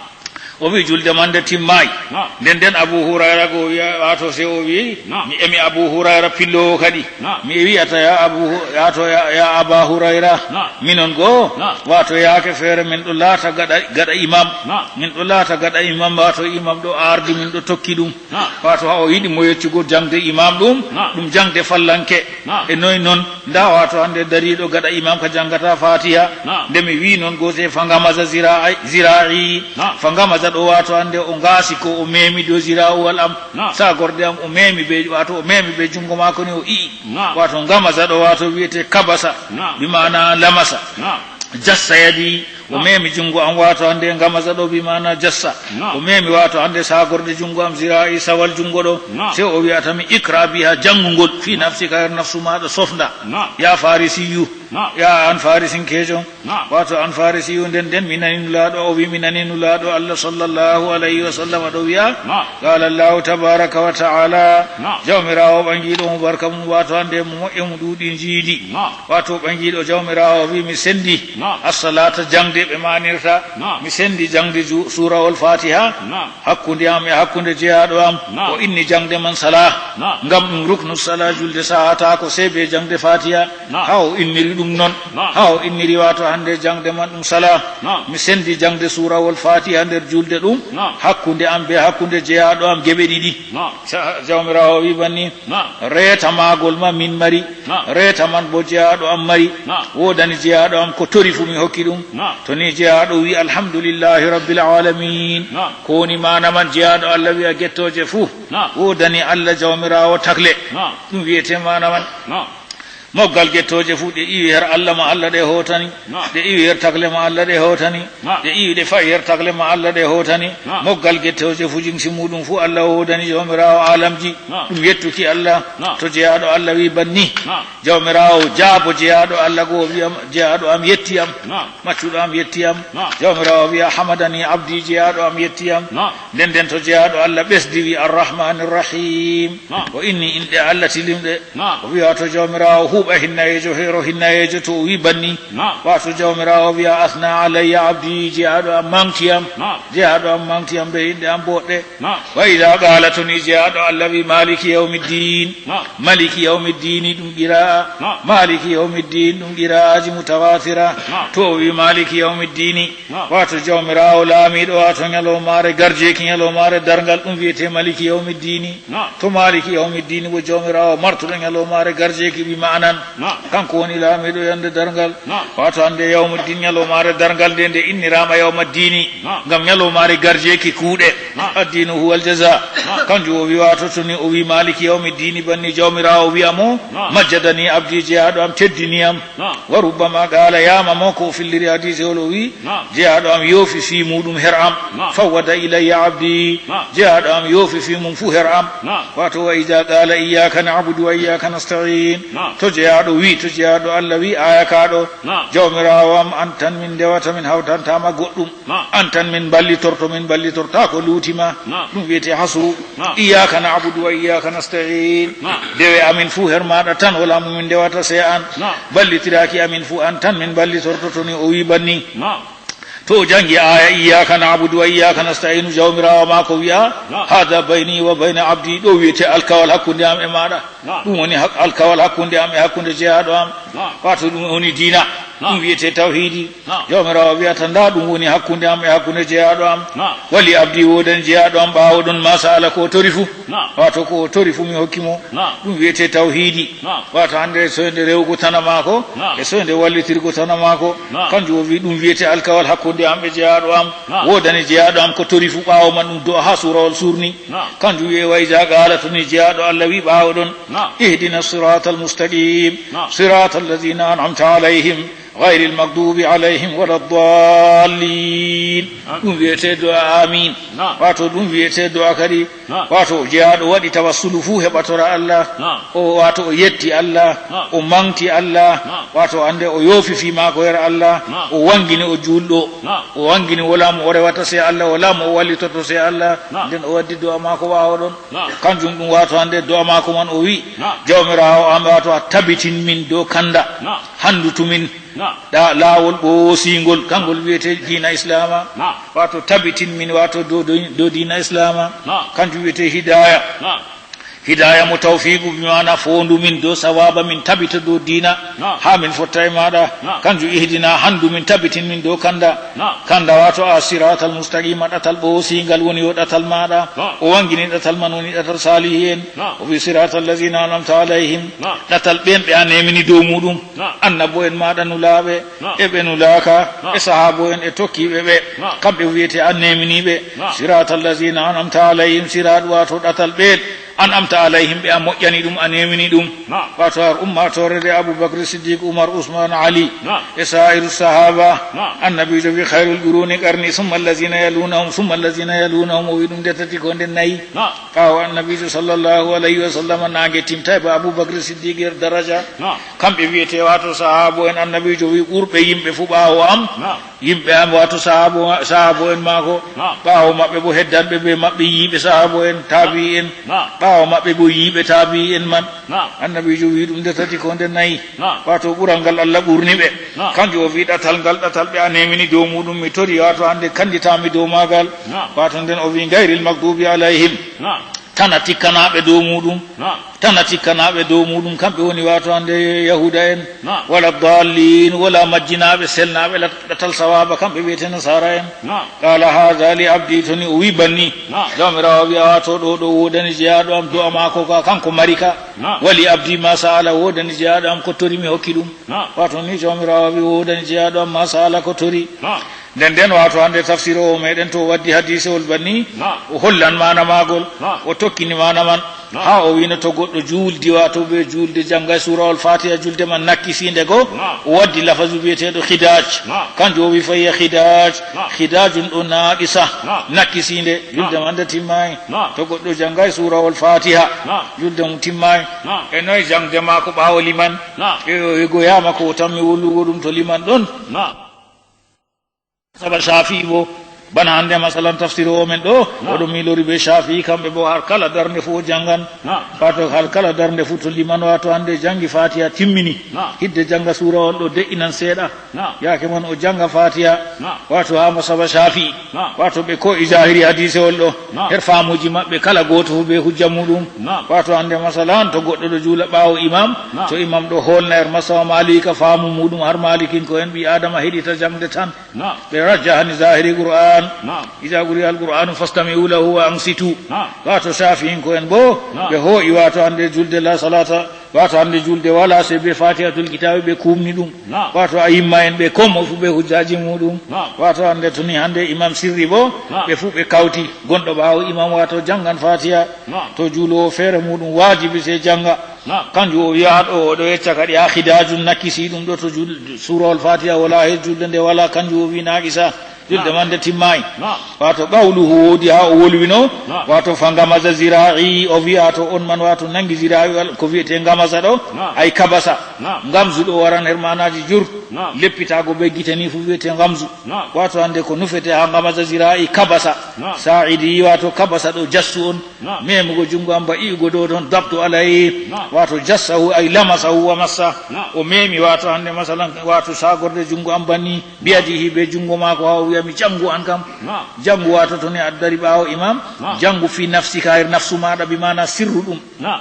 O wi julde man nde timmaay. Naam. Nden nden Abu Hurayra go wiya, wato sey o wi, Naam. Mi emi Abu Hurayra pillowo kadi. Naam. Mi wiyata ya Abu Hu-, wato ya, ya Aba Hurayra. Naam. Minon go, Naam. Wato yaake feere min ɗo laata gaɗa, gaɗa imam. Naam. Min ɗo laata gaɗa imam, wato imam ɗo ardi, min ɗo tokki ɗum. Naam. Wato haa o yiɗi mo yeccugo jaŋde imam ɗum, Naam. Ɗum jaŋde fallanke. Naam. E noy non, nda wato hande dariɗo gaɗa imam ka janngata Faatiha. Naam. Nde mi wi non go sey fa ngamaza zira'i, zira'i. Naam. Fa ngamaza ɗo wato hande o ngaasi ko o memi dow zira'uwal am. Naam. Sagorde am o memi be, wato o memi be junngo maako ni o i'i. Naam. Wato ngamaza ɗo wato wiyetee kabasa. Naam. Bi maana lamasa. Naam. Jassa yadi, o Naam. Memi junngo am, wato hande ngamaza ɗo bi maana jassa. Naam. O memi wato hande sagorde junngo am, zira'i sawal junngo ɗo. Naam. Sey o wi'ata mi, ikra biha, janngugol, fi Naam. Nafsika, her nafsu maɗa sofnda. Naam. Ya Farisiyu, Naam. Ya an Farisinkejo. Naam. Wato an Farisiyu, nden nden mi nani Nulaaɗo, o wi mi nani Nulaaɗo Allah صلى الله عليه وسلم ɗo wiya, Naam. Qala Allahu tabaraka wa ta'ala, Naam. Jawmiraawo ɓangiiɗo mo barka mum, wato hande mo moƴƴe mum ɗuuɗi njiidi. Naam. Wato ɓangiiɗo Jawmiraawo wi mi sendi Naam. As-salata, jaŋde ɓe manirta. Naam. Mi sendi jaŋde ju-, suurawol Faatiha. Naam. Hakkunde am e hakkunde jeyaaɗo am. Naam. O inni jaŋde man sala. Naam. Ngam ɗum ruknu sala, julde sahataako sey be jaŋde Faatiha. Naam. Haa o inniri ɗum non. Naam. Haa o inniri wato hande jaŋde man ɗum sala. Naam. Mi sendi jaŋde suurawol Faatiha nder julde ɗum. Naam. Hakkunde am be hakkunde jeyaaɗo am geɓe ɗiɗi. Naam. Sa-, Jawmiraawo wi banni. Naam. Reeta maagol ma min mari. Naam. Reeta man bo jeyaaɗo am mari. Naam. Woodani jeyaaɗo am ko tori fu mi hokki ɗum. Naam. To ni jeyaaɗo wi alhamdulillahi rabbil alamin. Naam. Ko woni maana man? Jeyaaɗo Allah wi'a gettooje fu. Naam. Woodani Allah Jawmiraawo takle. Naam. Ɗum wiyetee maana man. Naam. Moggal gettooje fu ɗe iwi her Allah ma Allah ɗe hootani. Naam. Ɗe iwi her takle ma Allah ɗe hootani. Naam. Ɗe iwi ɗe fa'i her takle ma Allah ɗe hootani. Naam. Moggal gettooje fu jinsi muɗum fu Allah woodani Jawmiraawo alamji. Naam. Ɗum yettuki Allah. Naam. To jeyaaɗo Allah wi banni. Naam. Jawmiraawo jaabo jeyaaɗo Allah go wi'am, jeyaaɗo am yetti am. Naam. Maccuɗo am yetti am. Naam. Jawmiraawo wi'a hamadani abdi, jeyaaɗo am yetti am. Naam. Nden nden to jeyaaɗo Allah ɓesdi wi arrahmanir rahim. Naam. O inni inɗe Allah tilimɗe. Naam. O wi'a to Jawmiraawo huuɓa hinnayeejo, heero hinnayeejo to o wi banni. Naam. Wato Jawmiraawo wi'a asna alayya abdi, jeyaaɗo am maŋgti am. Naam. Jeyaaɗo am maŋgti am be inɗe am boɗɗe. Naam. Wa idha qala, to ni jeyaaɗo Allah wi maliki yawmiddin. Naam. Maliki yawmiddini ɗum qira'a. Naam. Maliki yawmiddin ɗum qira'aji mutawatira. Naam. To o wi maliki yawmiddini. Naam. Wato Jawmiraawo laamiiɗo, wato nyalawmaare garjeeki, nyalawmaare darngal, ɗum wiyetee maliki yawmiddini. Naam. To maliki yawmiddini bo Jawmiraawo martuɗo nyalawmaare garjeeki bi ma'anan. Naam. Kanko woni laamiiɗo yande darngal. Naam. Wato hande yawmuddin, nyalawmaare darngal nde, nde inniraama yawmaddini. Naam. Ngam nyalawmaare garjeeki kuuɗe. Naam. Addinu huwal jaza. Naam. Kanjum o wi wato to ni o wi maliki yawmiddini banni Jawmiraawo wi'a mo, Naam. Majjadani abdi, jeyaaɗo am teddini am. Naam. Wa rubbama qala, yama mo ko o filliri hadiisewol o wi, Naam. Jeyaaɗo am yoofi fii muɗum her am. Naam. Fawwada ilayya abdi. Naam. Jeyaaɗo am yoofi fii mum fu her am. Naam. Wato wa idha qala iyyaka na'budu wa iyyaka nasta'in. Naam. To jeyaaɗo wi, to jeyaaɗo Allah wi, aya ka ɗo, Naam. Jawmiraawo am, an tan min ndewata, min hawtantaama goɗɗum. Naam. An tan min mballitorto, min mballitortaako luuti ma. Naam. Ɗum wiyetee hasru. Naam. Iyyaka na'budu wa iyyaka nasta'in. Naam. Dewe amin fuu her maaɗa tan, walaa mo min ndewata sey an. Naam. Ballitiraaki amin fuu an tan min mballitorto, to ni o wii banni. Naam. To o jangi aya iyyaka na'budu wa iyyaka nasta'inu, Jawmiraawo maako wi'a, "Hada bayni wa bayna abdi," ɗo wi'ete alkawal hakkunde am e maaɗa. Ɗum woni hak-, alkawal hakkunde am e hakkunde jeyaaɗo am. Wato ɗum woni diina. Ɗum wi'ete tawhiidi. Jawmiraawo wi'ata, "Nda ɗum woni hakkunde am e hakkunde jeyaaɗo am." Wali abdi, woodani jeyaaɗo am ɓaawo ɗon ma sa'ala, ko o tori fu. Wato ko o tori fu mi hokki mo. Ɗum wi'ete tawhiidi. Wato hande soynde rewugo tana maako, e soynde wallitirgo tana maako. Kanjum o wi ɗum wi'ete alkawal hakkunde am e jeyaaɗo am. Woodani jeyaaɗo am ko tori fu, ɓaawo man ɗum do'a ha suurawol surni. Kanjum wi'e wa iza qala, to ni jeyaaɗo Allah wi ɓaawo ɗon, "Ihdina siratal mustaqim, siratal ladina an'amta alayhim, ghayril maghdubi alayhim wala dallin." Ɗum wi'ete do'a amin. Wato ɗum wi'ete do'a kadi. Wato jeyaaɗo waɗi tawassulu fu heɓatora Allah. O, wato o yetti Allah, o mangti Allah, wato hande o yoofi fi maako her Allah, o wangini o juulɗo, o wangini wala mo o rewata se Allah, wala mo o wallitoto se Allah. Nden o waddi do'a maako ɓaawo ɗon. Kanjum ɗum wato hande do'a maako man o wi, "Jawmiraawo am, wato a tabitin min dow kanda, handutu min ɗa laawol ɓoosingol, kangol wi'ete diina Islaama." Wato tabitin min, wato dow, dow, dow diina Islaama. Kanjum wi'ete hidaya. Hidaya mo tawfiqu, bi maana foondu min dow sawaba, min tabita dow diina, ha min fotta e maaɗa. Kanjum ihdina, handu min, tabitin min dow kanda. Kanda wato a siratal mustaqima, ɗatal ɓoosingal woni yo ɗatal maaɗa. O wangini ɗatal man woni ɗatal salihi en. O wi siratal lazina an'amta alayhim, ɗatal ɓen ɓe a nemini dow muɗum. Annabo en maaɗa nulaaɓe, e ɓe nulaaka, e sahaabo en e tokkiiɓe ɓe. Kamɓe wi'ete a neminiiɓe. Siratal lazina an'amta alayhim, siraat wato ɗatal ɓen. An'amta alayhim, ɓe a moƴƴani ɗum, a nemini ɗum. Wato har ummaatoore de Abu Bakr Siddiq, Umar, Usman, Ali, e sa'iru sahaba. Annabiijo wi, "Khayrul quruni qarni, summa allazina yalunahum, summa allazina yalunahum." O wi ɗum de tati ko nde nayi. Ɓaawo Annabiijo sallallahu alayhi wa sallam, naange timtay ba Abu Bakr Siddiq yer daraja. Kamɓe wi'ete wato sahaabo en, Annabiijo wi, "Ɓurɓe yimɓe fu ɓaawo am." Yimɓe am, wato sahaabo, sahaabo en maako, ɓaawo maɓɓe bo heddanɓe be maɓɓe, yiiɓe sahaabo en, taabi'i en, ɓaawo maɓɓe bo yiiɓe taabi'i en man. Annabiijo wi ɗum nde tati ko nde nayi. Wato ɓural ngal Allah ɓurni ɓe. Kanjum o wi ɗatal ngal, ɗatal ɓe a nemini dow muɗum, mi tori, wato hande kanditami dow maagal. Wato nden o wi gayril magdubi alayhim. Tana tikkanaaɓe dow muɗum. Tana tikkanaaɓe dow muɗum, kamɓe woni wato hande Yahuda en. Wala dallin, wala majjinaaɓe, selnaaɓe lat-, ɗatal sawaba, kamɓe wi'ete Nasara en. Qala hadha li abdi, to ni o wi banni. Jawmiraawo wi'a wato ɗo, ɗo wodani jeyaaɗo am do'a maako ka, kanko mari ka. Wali abdi ma sa'ala, wodani jeyaaɗo am ko tori, mi hokki ɗum. Wato ni Jawmiraawo wi wodani jeyaaɗo am ma sa'ala ko tori. Nden nden, wato hande tafsir o meɗen to waddi hadisewol banni, o hollan maana maagol, o tokkini maana man, ha o wino to goɗɗo juldi, wato be julde jangay surawol Fatiha, julde man nakkisinde go, o waddi lafazu bi'eteɗo khidaj. Kanjum o wi fa hiya khidaj, khidajun ɗo naqisa, nakkisinde, julde man nde timmayi. To goɗɗo jangay surawol Fatiha, julde mum timmayi. E noy jangde maako ɓaawo liman? E o, e go yama ko o tammi wullugo ɗum to liman ɗon? Saba Shafi'i bo, bana hande masalan tafsir o men ɗo, oɗo milori be Shafi'i, kamɓe bo har kala darnde fu o jangan. Wato har kala darnde fu to liman wato hande jangi Fatiha timmini, hidde janga sura on ɗo de'inan seeɗa. Yaake man o janga Fatiha, wato ha masaba Shafi'i, wato ɓe ko e zahiri hadisewol ɗo, her faamuji maɓɓe kala goto fu be hujja muɗum. Wato hande masalan to goɗɗo ɗo juula ɓaawo imam, to imam ɗo holna her masaba Malika faamu muɗum, har Malikin ko en ɓi Adama heɗita jangde tan. Ɓe rajjahani zahiri Qur'an. Iza quri'a al-Qur'anu fastami'u lahu wa ansitu. Wato Shafi'in ko en bo, ɓe hoo'i wato hande julde la salata, wato hande julde wala se be Fatihatul Kitabi, ɓe kumni ɗum. Wato a yimma en ɓe kommo fu be hujjaji muɗum. Wato hande tuni hande imam sirri bo, ɓe fu ɓe kawti. Gonɗo ɓaawo imam wato jangan Fatiha. To juulowo feere muɗum wajibi se janga. Kanjum o wi'a ɗo, o ɗo yecca kadi ha khidajun nakisi ɗum ɗo to jul-, surawol Fatiha wala he julde nde wala, kanjum o wi naqisa, julde man nde timmayi. Wato qawluhu woodi ha o wolwino, wato fa ngamaza zira'i, o wi'a to on man wato nangi zira'i wal-, ko wi'ete ngamaza ɗo, ay kabasa. Ngamzu ɗo waran her manaji jur, leppitago be gite ni fu wi'ete ngamzu. Wato hande ko nufete ha ngamaza zira'i kabasa. Sa'idi wato kabasa ɗo jassu on. Memugo jungo am ba i'ugo dow ton, dabtu alayhi, wato jassahu ay lamasahu wa massa. O memi wato hande masalan wato sagorde jungo am banni, biyadihi be jungo mako ha o wi'a Mi janngu an kam. Naam. Janngu waato to ni addari ɓaawo imam. Naam. Janngu fi nafsika, her nafsu maaɗa, bi maana sirru ɗum. Naam.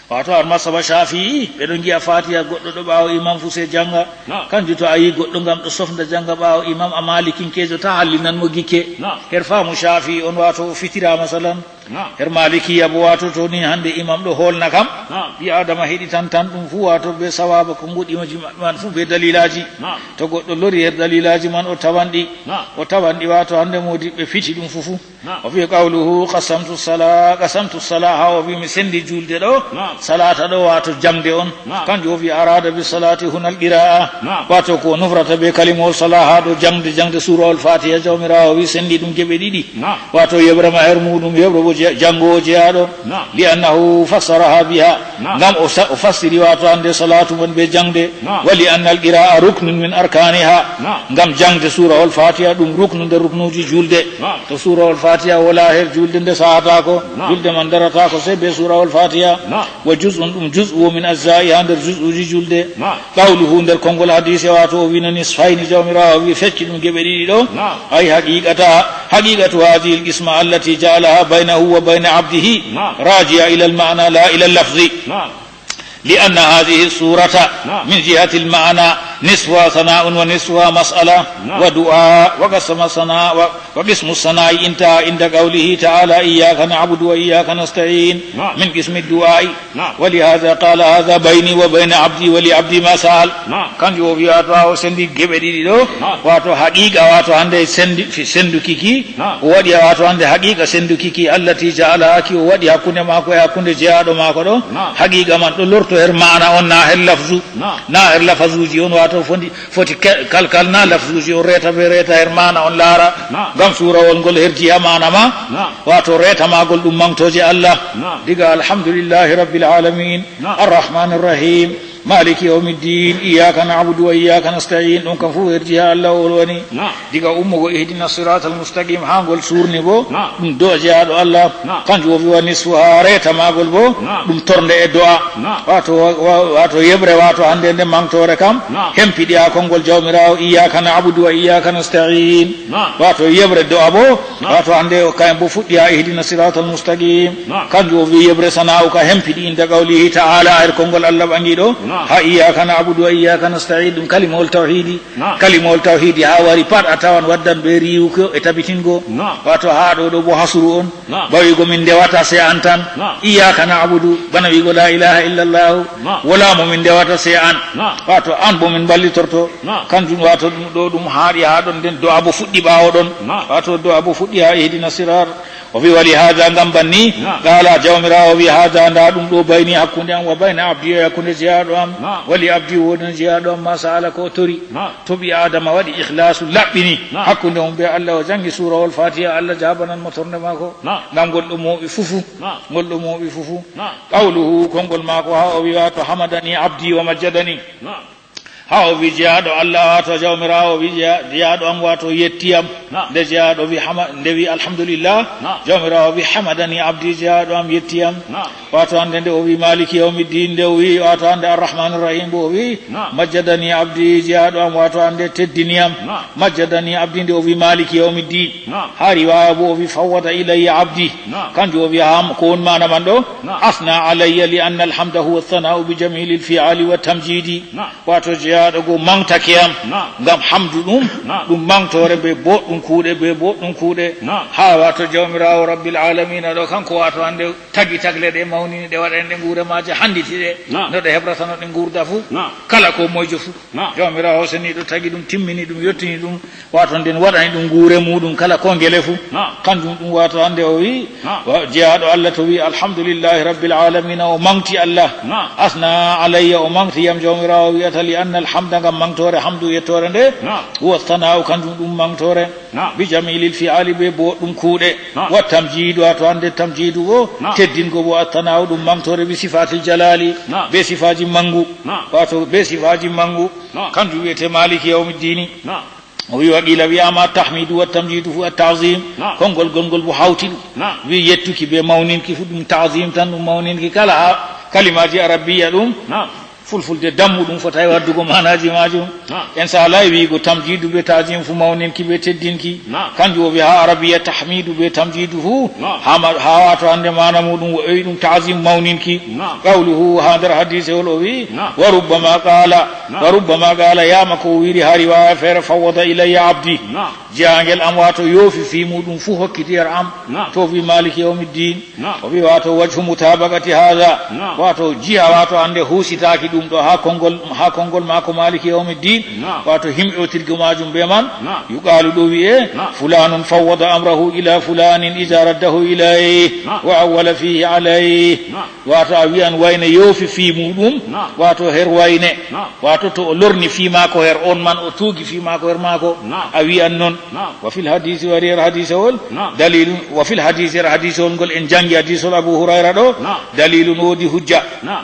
Waato har masaba Shafi'i, ɓe ɗon ngi'a Fatiha goɗɗo ɗo ɓaawo imam fu sey jannga. Naam. Kanjum to a yi goɗɗo ngam ɗo sofna jannga ɓaawo imam, a Malikinkeejo, ta hallinan mo gikke. Naam. Her faamu Shafi'i on, waato o fitira masalan. Naam. Her Malikiya bo, waato to ni hande imam ɗo hoolna kam, naam, ɓi Adama heɗitan tan ɗum fu, waato be sawaba ko ngoɗi maji man fu be dalilaaji. Naam. To goɗɗo lori her dalilaaji man, o tawan ɗi. Naam. O tawan ɗi, waato hande modiɓɓe fiti ɗum fu fu. Naam. O wi qawluhu qasamtu sala, qasamtu sala, ha o wi mi sendi julde ɗo, naam, salata ɗo, waato jangde on. Naam. Kanjum o wi arada bi salati hunal qira'a. Naam. Waato ko nufrata be kalimol sala ha ɗo jangde, jangde surawol Fatiha, Jawmiraawo wi sendi ɗum geɓe ɗiɗi. Naam. Waato yeɓre ma her muɗum, yeɓre bo je-, janngo jeyaaɗo. Naam. Li annahu fassaraha biha. Naam. Ngam o sa-, o fassiri waato hande salatu man be jangde. Naam. Wa li anna al qira'a ruknun min arkaniha. Naam. Ngam jangde surawol Fatiha ɗum ruknu nder ruknuji julde. Naam. To surawol Fatiha wala her julde nde sahataako. Naam. Julde man darataako sey be surawol Fatiha. Naam. Wa juz'un, ɗum juz'u wo min ajza'i ha nder juz'uji julde. Naam. Qawluhu nder konngol hadiise, waato o wi no nisfayni, Jawmiraawo wi fecci ɗum geɓe ɗiɗi ɗo. Naam. Ay haqiqata, haqiqatu hadhihi al-qisma allati ja'alaha baynahu wa bayna abdihi, naam, raji'a ila al-ma'na la ila al-lafzi. Naam. Li anna hadhihi surata, naam, min jihati al-ma'na nisfuha thana'un wa nisfuha mas'ala, naam, wa du'a, wa qasama thana-, wa, wa qismu thana'i intaha inda qawlihi ta'ala iyyaka na'budu wa iyyaka nasta'in, naam, min qismi ad-du'a'i. Naam. Wa li hadha qala hadha bayni wa bayna abdi wa li abdi ma sa'al. Naam. Kanjum o wi waato ha o sendi geɓe ɗiɗi ɗo. Naam. Waato haqiqa, waato hande sendi, fi-, senduki ki. Naam. O waɗi waato hande haqiqa senduki ki, allati ja'alaha, ki o waɗi hakkunde maako e hakkunde jeyaaɗo maako ɗo. Naam. Haqiqa man ɗo lorto her maana on, na her lafzu. Naam. Na her lafazuji on, waato fondi, foti ke-, kalkal na lafzuji on reeta be reeta her maana on laara. Naam. Ngam surawol ngol herji ha maana ma. Naam. Waato reeta maagol ɗum mangtooje Allah. Naam. Diga alhamdulillahi rabbil alamin, naam, arrahmanir rahim, maliki yawmiddin, iyyaka na'budu wa iyyaka nasta'in, ɗum kam fu herji ha Allah o woni. Naam. Diga ummugo ihdina siratal mustaqim ha ngol surni bo, naam, ɗum do'a jeyaaɗo Allah. Naam. Kanjum o wi wa nisfuha, reeta maagol bo, naam, ɗum tornde e do'a. Naam. Waato, wa-, wa-, waato yeɓre, waato hande nde mangtoore kam, naam, hempiɗi ha konngol Jawmiraawo, iyyaka na'budu wa iyyaka nasta'in. Naam. Waato yeɓre do'a bo, naam, waato hande o kayen bo fuɗɗi ha ihdina siratal mustaqim. Naam. Kanjum o wi yeɓre sana'u ka hempiɗi inda qawlihi ta'ala, her konngol Allah ɓangiɗo, naam, ha iyyaka na'budu wa iyyaka nasta'in, ɗum kalimol tawhidi. Naam. Kalimol tawhidi ha wari pat a tawan waddan be riwugo e tabitingo. Naam. Waato ha ɗo ɗo bo hasru on. Naam. Ba wi'go min ndewata sey an tan. Naam. Iyyaka na'budu, bana wi'go la ilaha illallah. Naam. Wala mo min ndewata sey an. Naam. Waato an bo min ballitorto. Naam. Kanjum waato ɗum ɗo ɗum haaɗi ha ɗon, nden do'a bo fuɗɗi ɓaawo ɗon. Naam. Waato do'a bo fuɗɗi ha ihdina sirat. O wi, "Wa li haza, ngam banni." Naam. Qala, Jawmiraawo wi, "Haza, nda ɗum ɗo, bayni, hakkunde am, wa bayna abdi, e hakkunde jeyaaɗo am. Naam. Wa li abdi, woodani jeyaaɗo am ma sa'ala, ko o tori." Naam. To ɓi Adama waɗi ikhlasu, laɓɓini, naam, hakkunde mum be Allah, o jangi suurawol Fatiha, Allah jaabanan mo tornde maako. Naam. Ngam ngol ɗo mooɓi fufu. Naam. Ngol ɗo mooɓi fufu. Naam. Qawluhu, konngol maako, ha o wi, waato, "Hamadani abdi wa majjadani." Naam. Ha o wi, jeyaaɗo Allah, waato Jawmiraawo wi, jeya-, jeyaaɗo am, waato yetti am. Naam. Nde jeyaaɗo wi hama-, nde wi, "Alhamdulillah." Naam. Jawmiraawo wi, "Hamadani abdi," jeyaaɗo am yetti am. Naam. Waato hande nde o wi, "Maliki yawmiddin," nde o wi, waato hande, "Arrahmanir Rahim," bo o wi, naam, "Majjadani abdi," jeyaaɗo am, waato hande teddini am. Naam. "Majjadani abdi," nde o wi, "Maliki yawmiddin." Naam. Ha riwaya bo o wi, "Fawwada ilayya abdi." Naam. Kanjum o wi, ha ko woni maana man ɗo? Naam. "Asna alayya li anna alhamda huwa thana'u bi jamilil fi'ali wa tamjidi." Naam. Waato jeyaaɗo go mangtake am, naam, ngam hamdu ɗum, naam, ɗum mangtoore be boɗɗum kuuɗe, be boɗɗum kuuɗe. Naam. Ha waato Jawmiraawo Rabbil Alamina ɗo, kanko waato hande tagi tagle ɗe, mawnini ɗe, waɗani ɗe nguure maaje, handiti ɗe, naam, no ɗe hebrata, no ɗe nguurda fu. Naam. Kala ko moyjo fu. Naam. Jawmiraawo seniiɗo tagi ɗum, timmini ɗum, yottini ɗum, waato nden waɗani ɗum nguure muuɗum kala ko ngele fu. Naam. Kanjum ɗum waato hande o wi, naam, wa-, jeyaaɗo Allah to wi, "Alhamdulillahi Rabbil Alamina," o mangti Allah. Naam. "Asna alayya," o mangti yam, Jawmiraawo wi'ata, "li anna alhamda," ngam mangtoore, hamdu yettoore nde, naam, "huwa thana'u," kanjum ɗum mangtoore. Naam. "Bi jamilil fi'ali," be boɗɗum kuuɗe. Naam. "Wa tamjidu," waato hande tamjidu bo, naam, teddingo bo, "athana'u," ɗum mangtoore, "bi sifatil jalali," naam, be sifaji mangu. Naam. Waato be sifaji mangu. Naam. Kanjum wi'ete Maliki yawmiddini. Naam. O wi, wa qila, wi'ama tahmidu wa tamjidu fu at-ta'zim. Naam. Konngol gongol bo hawti ɗum. Naam. Wi yettuki be mawninki fu ɗum ta'zim tan, ɗum mawninki. Kala ha kalimaji arabiyya ɗum, naam, Fulfulde dammuɗum fotay waddugo maanaaji maajum. Naam. En saalay wiigo tamjiidu be taajim fu mawninki be teddinki. Naam. Kanjum o wi'a haa arabiya tahmiidu be tamjiidu fu. Naam. Haa ma-, haa waato hannde maana muuɗum o wi'i ɗum taajim mawninki. Naam. Qawluhu haa nder hadiisewol o wi'i, Naam. wa rubbama qaala, Naam. wa rubbama qaala yaama ko o wi'iri haa riwaaya feere fawwada ilayya abdi. Naam. Jiyangel am waato yoofi fii muuɗum fu hokkiti yer am. Naam. To o wi'i maaliki yawmiddin. Naam. O wi'i waato wajhu mutabaqati haadha. Naam. Waato jiya waato hannde huusitaaki ɗum ɗo haa konngol, haa konngol maako maaliki yawmiddin. Naam. Waato himɗootirgo maajum be man. Naam. Yuqaalu ɗo wi'e, Naam. fulaanun fawwada amrahu ila fulaanin idha raddahu ilayhi Naam. wa awwala fihi alayhi. Naam. Waato a wi'an wayne yoofi fii muuɗum. Naam. Waato her wayne. Naam. Waato to o lorni fii maako her on man o tuugi fii maako her maako. Naam. A wi'an non. Naam. Wa fil hadiisi wari her hadiisewol. Naam. Daliilun, wa fil hadiisi her hadiisewol ngol en janngi hadiisol Abu Hurayra ɗo. Naam. Daliilun woodi hujja. Naam.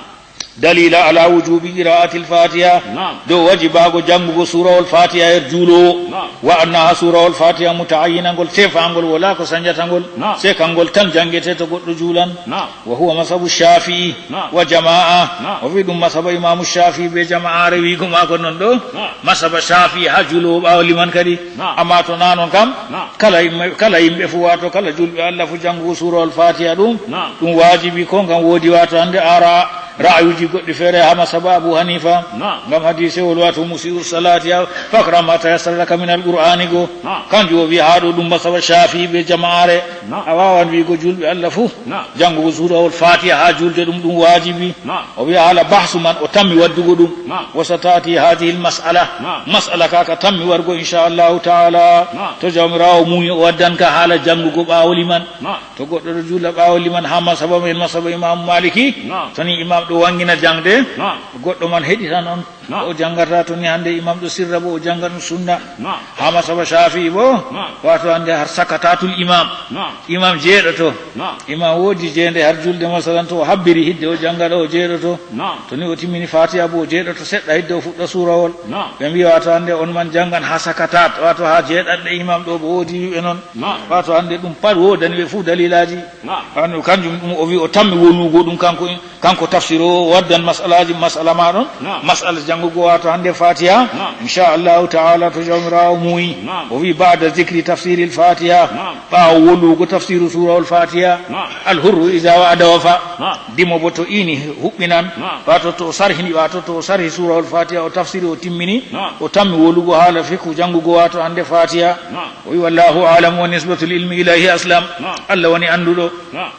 Daliila ala wujuubi qira'atil Faatiha. Naam. Dow wajibaago janngugo suurawol Faatiha her juuloowo. Naam. Wa annaha suurawol Faatiha muta'ayyina ngol teefaangol walaa ko sanjata ngol. Naam. Sey kangol tan janngete to goɗɗo juulan. Naam. Wa huwa mazhabu Shaafi'i Naam. wa jama'a. Naam. O wi'i ɗum mazhaba Imaamu Shaafi'i be jama'aare wi'igo maako non ɗo. Naam. Mazhaba Shaafi'i haa juuloowo ɓaawo liman kadi. Naam. Amma to naa non kam, Naam. kala yimɓe, kala yimɓe fu, waato kala juulɓe Allah fu janngugo suurawol Faatiha ɗum, Naam. ɗum waajibi ko ngam woodi waato hannde ara ra'ayuuji goɗɗi feere haa mazhaba Abu Hanifa. Naam. Ngam hadiisewol waato musii'u salaati ya faqra ma tayassara laka minal Qur'aani go. Naam. Kanjum o wi'i haa ɗo ɗum mazhaba Shaafi'i be jama'aare. Naam. A waawan wi'igo juulɓe Allah fuu Naam. janngugo suurawol Faatiha haa juulde ɗum, ɗum waajibi. Naam. O wi'a haala bahsu man o tammi waddugo ɗum. Naam. Wa sata'ti haadihil mas'ala. Naam. Mas'ala ka ka tammi wargo inchallahu ta'ala. Naam. To Jawmiraawo muuyi o waddan ka haala janngugo ɓaawo liman. Naam. To goɗɗo ɗo juula ɓaawo liman haa mazhaba men, mazhaba Imaamu Maaliki. Naam. To ni imaam ɗo wanngina jaŋde, Naam. goɗɗo man heɗitan on. Naam. O janngata to ni hannde imaam ɗo sirra bo o jannga ɗum sunna. Naam. Haa mazhaba Shaafi'i bo, Naam. waato hannde har sakatatul imaam. Naam. Imaam jeeɗoto. Naam. Imaam woodi jeende har julde masalan to o habbiri hidde o jannga ɗo o jeeɗoto. Naam. To ni o timmini Faatiha bo o jeeɗoto seɗɗa hidde o fuɗɗa suurawol. Naam. Ɓe mbi'a waato hannde on man janngan haa sakatat, waato haa jeeɗaɗɗe imaam ɗo bo woodi wi'uɓe non. Naam. Waato hannde ɗum pat woodani ɓe fuu daliilaaji. Naam. Hano kanjum ɗum o wi'i o tammi wolugo ɗum kanko, kanko tafsir o waddan masalaaji, masala ma ɗon, Naam. masala janngugo waato hannde Faatiha. Naam. Inchallahu ta'ala to Jawmiraawo muuyi. Naam. O wi'i ba'da zikri tafsiril Faatiha. Naam. Ɓaawo wolugo tafsiru suurawol Faatiha. Naam. Al hurru iza wa'ada wafa. Naam. Dimo bo to iini huɓɓinan. Naam. Waato to o sarhini, waato to o sarhi suurawol Faatiha o tafsiri o timmini. Naam. O tammi wolugo haala fiqhu janngugo waato hannde Faatiha. Naam. O wi'i, "Wallahu a'lam wa nisbatul ilmi ilayhi aslam." Naam. Allah woni annduɗo. Naam.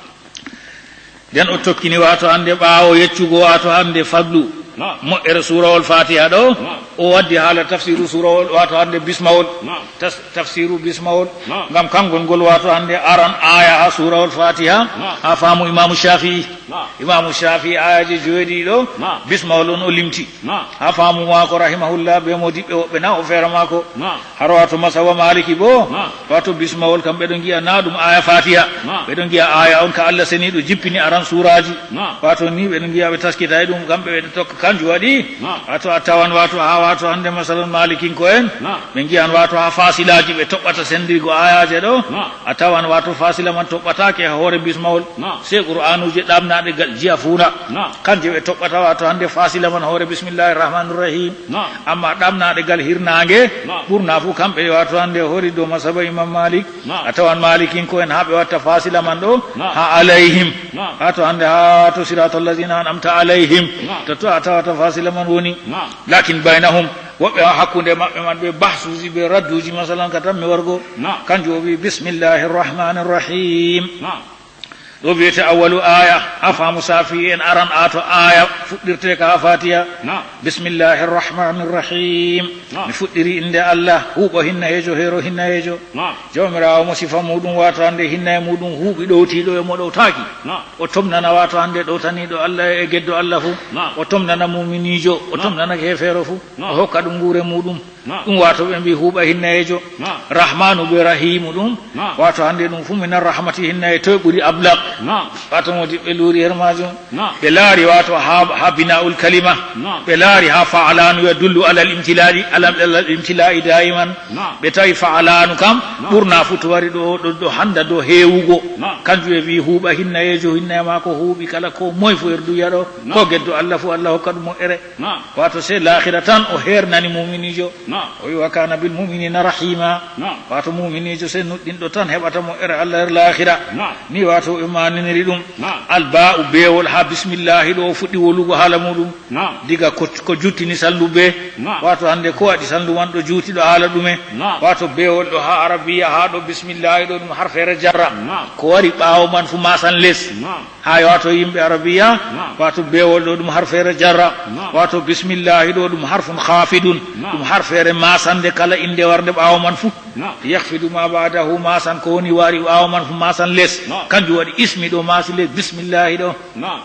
Nden o tokkini waato hannde ɓaawo yeccugo waato hannde fadlu Naam. moƴƴere suurawol Faatiha ɗo. Naam. O waddi haala tafsiru suurawol waato hannde bismawol. Naam. Tas-, tafsiru bismawol. Naam. Ngam kangol ngol waato hannde aran aaya haa suurawol Faatiha Naam. haa faamu Imaamu Shaafi'i. Naam. Imaamu Shaafi'i aayaaji joweeɗiɗi ɗo Naam. bismawol on o limti. Naam. Haa faamu maako rahimahullah be moodiɓɓe woɓɓe na o feere maako. Naam. Har waato masaba Maaliki bo, Naam. waato bismawol kam ɓe ɗo ngi'a na ɗum aaya Faatiha. Naam. Ɓe ɗo ngi'a aaya on ka Allah seniiɗo jippini aran suuraaji. Naam. Waato ni ɓe ɗo ngi'a ɓe taskitay ɗum, kamɓe ɓe ɗo tokka kanjum waɗi. Naam. Waato a tawan waato haa waato hannde masalan Maalikinko en. Naam. Ɓe ngi'an waato haa faasilaaji ɓe toɓɓata senndirgo aayaaje ɗo. Naam. A tawan waato faasila man toɓɓataake haa hoore bismawol. Naam. Sey Qur'aanuuje ɗaamnaaɗe gal jiya fuuna. Naam. Kanje ɓe toɓɓata waato hannde faasila man hoore bismillahir rahmanir rahim. Naam. Amma ɗaamnaaɗe gal hirnaange, Naam. ɓurna fuu kamɓe waato hannde hori dow masaba Imam Malik. Naam. A tawan Maalikinko en haa ɓe watta faasila man ɗo, Naam. haa alayhim. Naam. Haa to hannde haa to siratal lazina an'amta alayhim. Naam. Totto a tawata faasila man woni. Naam. Lakin baynahum, woɓɓe haa hakkunde maɓɓe man ɓe bahsuuji, ɓe radduuji, masalan ka tammi wargo. Naam. Kanjum o wi'i, "Bismillahir rahmanir rahim." Naam. Ɗo wiyete awwalu aaya, haa faamu Saafi en aran aato aaya fuɗɗirte ka haa Faatiha. Naam. "Bismillahir rahmanir rahim." Naam. Mi fuɗɗiri innde Allah, huuɓo hinnayeejo, heero hinnayeejo. Naam. Jawmiraawo mo sifa muuɗum, waato hannde hinnaye muuɗum huuɓi ɗowtiiɗo e mo ɗowtaaki. Naam. O tomnana waato hannde ɗowtaniiɗo Allah e geddo Allah fuu. Naam. O tomnana muuminiijo, o Naam. tomnana keefeero fuu. Naam. O hokka ɗum nguure muuɗum. Naam. Ɗum waato ɓe mbi huuɓa hinnayeejo. Naam. Rahmaanu be Rahiimu ɗum. Naam. Waato hannde ɗum fuu minan rahmati hinnaye toy ɓuri ablaq. Naam. Wato modiɓɓe luuri her majum. Naam. Ɓe laari wato ha, ha bina'ul kalima. Naam. Ɓe laari ha fa'alanu yadullu alal imtila'i, alal, alal imtila'i da'iman. Naam. Ɓe tawi fa'alanu kam, naam, ɓurna fu to wari ɗo, ɗo, ɗo handa do hewugo. Naam. Kanjum e wi huuɓa hinnayejo, hinnaye mako huuɓi kala ko moy fu her duniya ɗo. Naam. Ko geddo Allah fu Allah hokka ɗum moƴƴere. Naam. Wato se lahira tan o hernani muminijo. Naam. O wi wa kana bil muminina rahima. Naam. Wato muminijo se nuɗɗinɗo tan heɓata moƴƴere Allah her lahira. Naam. Ni wato ɓe maniniri ɗum. Naam. Alba'u bewol ha bismillahi ɗo o fuɗɗi wolugo hala muɗum. Naam. Diga ko, ko juttini sallu be. Naam. Wato hande ko waɗi sallu man ɗo juuti ɗo hala ɗume. Naam. Wato bewol ɗo ha arabiya ha ɗo bismillahi ɗo ɗum harfere jarra. Naam. Ko wari ɓawo man fu masan les. Naam. Ha wato yimɓe arabiya, naam, wato bewol ɗo ɗum harfere jarra. Naam. Wato bismillahi ɗo ɗum harfun khafidun. Naam. Ɗum harfere masande kala inde warde ɓawo man fu. Naam. Yakhfidu ma ba'dahu masan ko woni wari ɓawo man fu masan les. Naam. Kanjum waɗi ismi ɗo masi les bismillahi ɗo. Naam.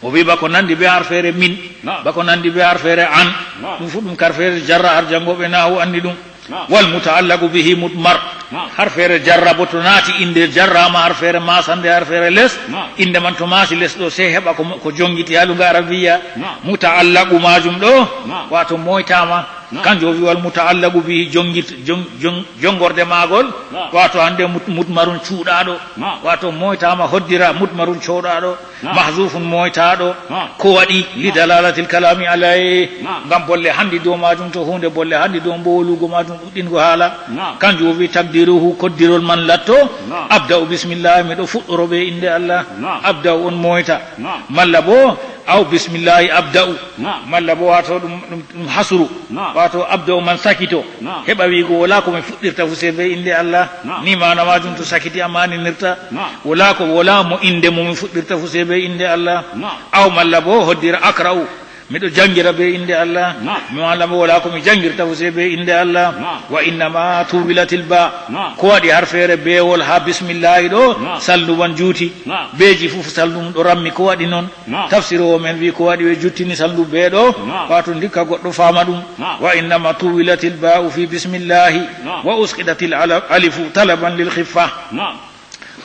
O wi bako nandi be harfere min. Naam. Bako nandi be harfere an. Naam. Ɗum fu ɗum harfere jarra har jangoɓe nahu andi ɗum. Naam. Wal muta'allaqu bihi mudmar. Naam. Harfere jarra bo to naati inde jarrama harfere masande harfere les. Naam. Inde man to masi les ɗo se heɓa ko, ko jongiti ha luga arabiya. Naam. Muta'allaqu majum ɗo, naam, wato moytama. Naam. Kanjum o wi wal muta'allaqu bihi jongit-, jong-, jong-, jongorde magol. Naam. Wato hande mut-, mudmarun cuuɗaɗo. Naam. Wato moytama hoddira mudmarun cuuɗaɗo. Naam. Mahzufun moytaɗo. Naam. Ko waɗi? Li dalalatil kalami alay. Naam. Ngam bolle handi dow majum to hunde bolle handi dow mbo wolugo majum ɗuɗɗingo hala. Naam. Kanjum o wi takdiruhu koddirol man latto. Naam. Abda'u bismillah miɗo fuɗɗoro be inde Allah. Naam. Abda'u on moyta. Naam. Malla bo aw bismillahi abda'u. Naam. Malla bo wato ɗum, ɗum, ɗum hasru. Naam. Wato abda'u man sakito. Naam. Heɓa wiigo wala ko mi fuɗɗirta fu se be inde Allah. Naam. Ni mana majum to sakiti a maninirta. Naam. Wala ko wala mo inde mo mi fuɗɗirta fu se be inde Allah. Naam. Aw malla bo hoddira akra'u. Miɗo jangira be inde Allah. Naam. Mi wala mo wala ko mi jangirta fu se be inde Allah. Naam. Wa innama tuwilatil ba. Naam. Ko waɗi harfere bewol ha bismillahi ɗo. Naam. Sallu man juuti. Naam. Beji fu sallu mum ɗo rammi ko waɗi non. Naam. Tafsirowo men wi ko waɗi ɓe juttini sallu be ɗo. Naam. Wato ndikka goɗɗo fama ɗum. Naam. Wa innama tuwilatil ba'u fi bismillahi. Naam. Wa usqidatil ala-, alifu talaban lil khiffa. Naam.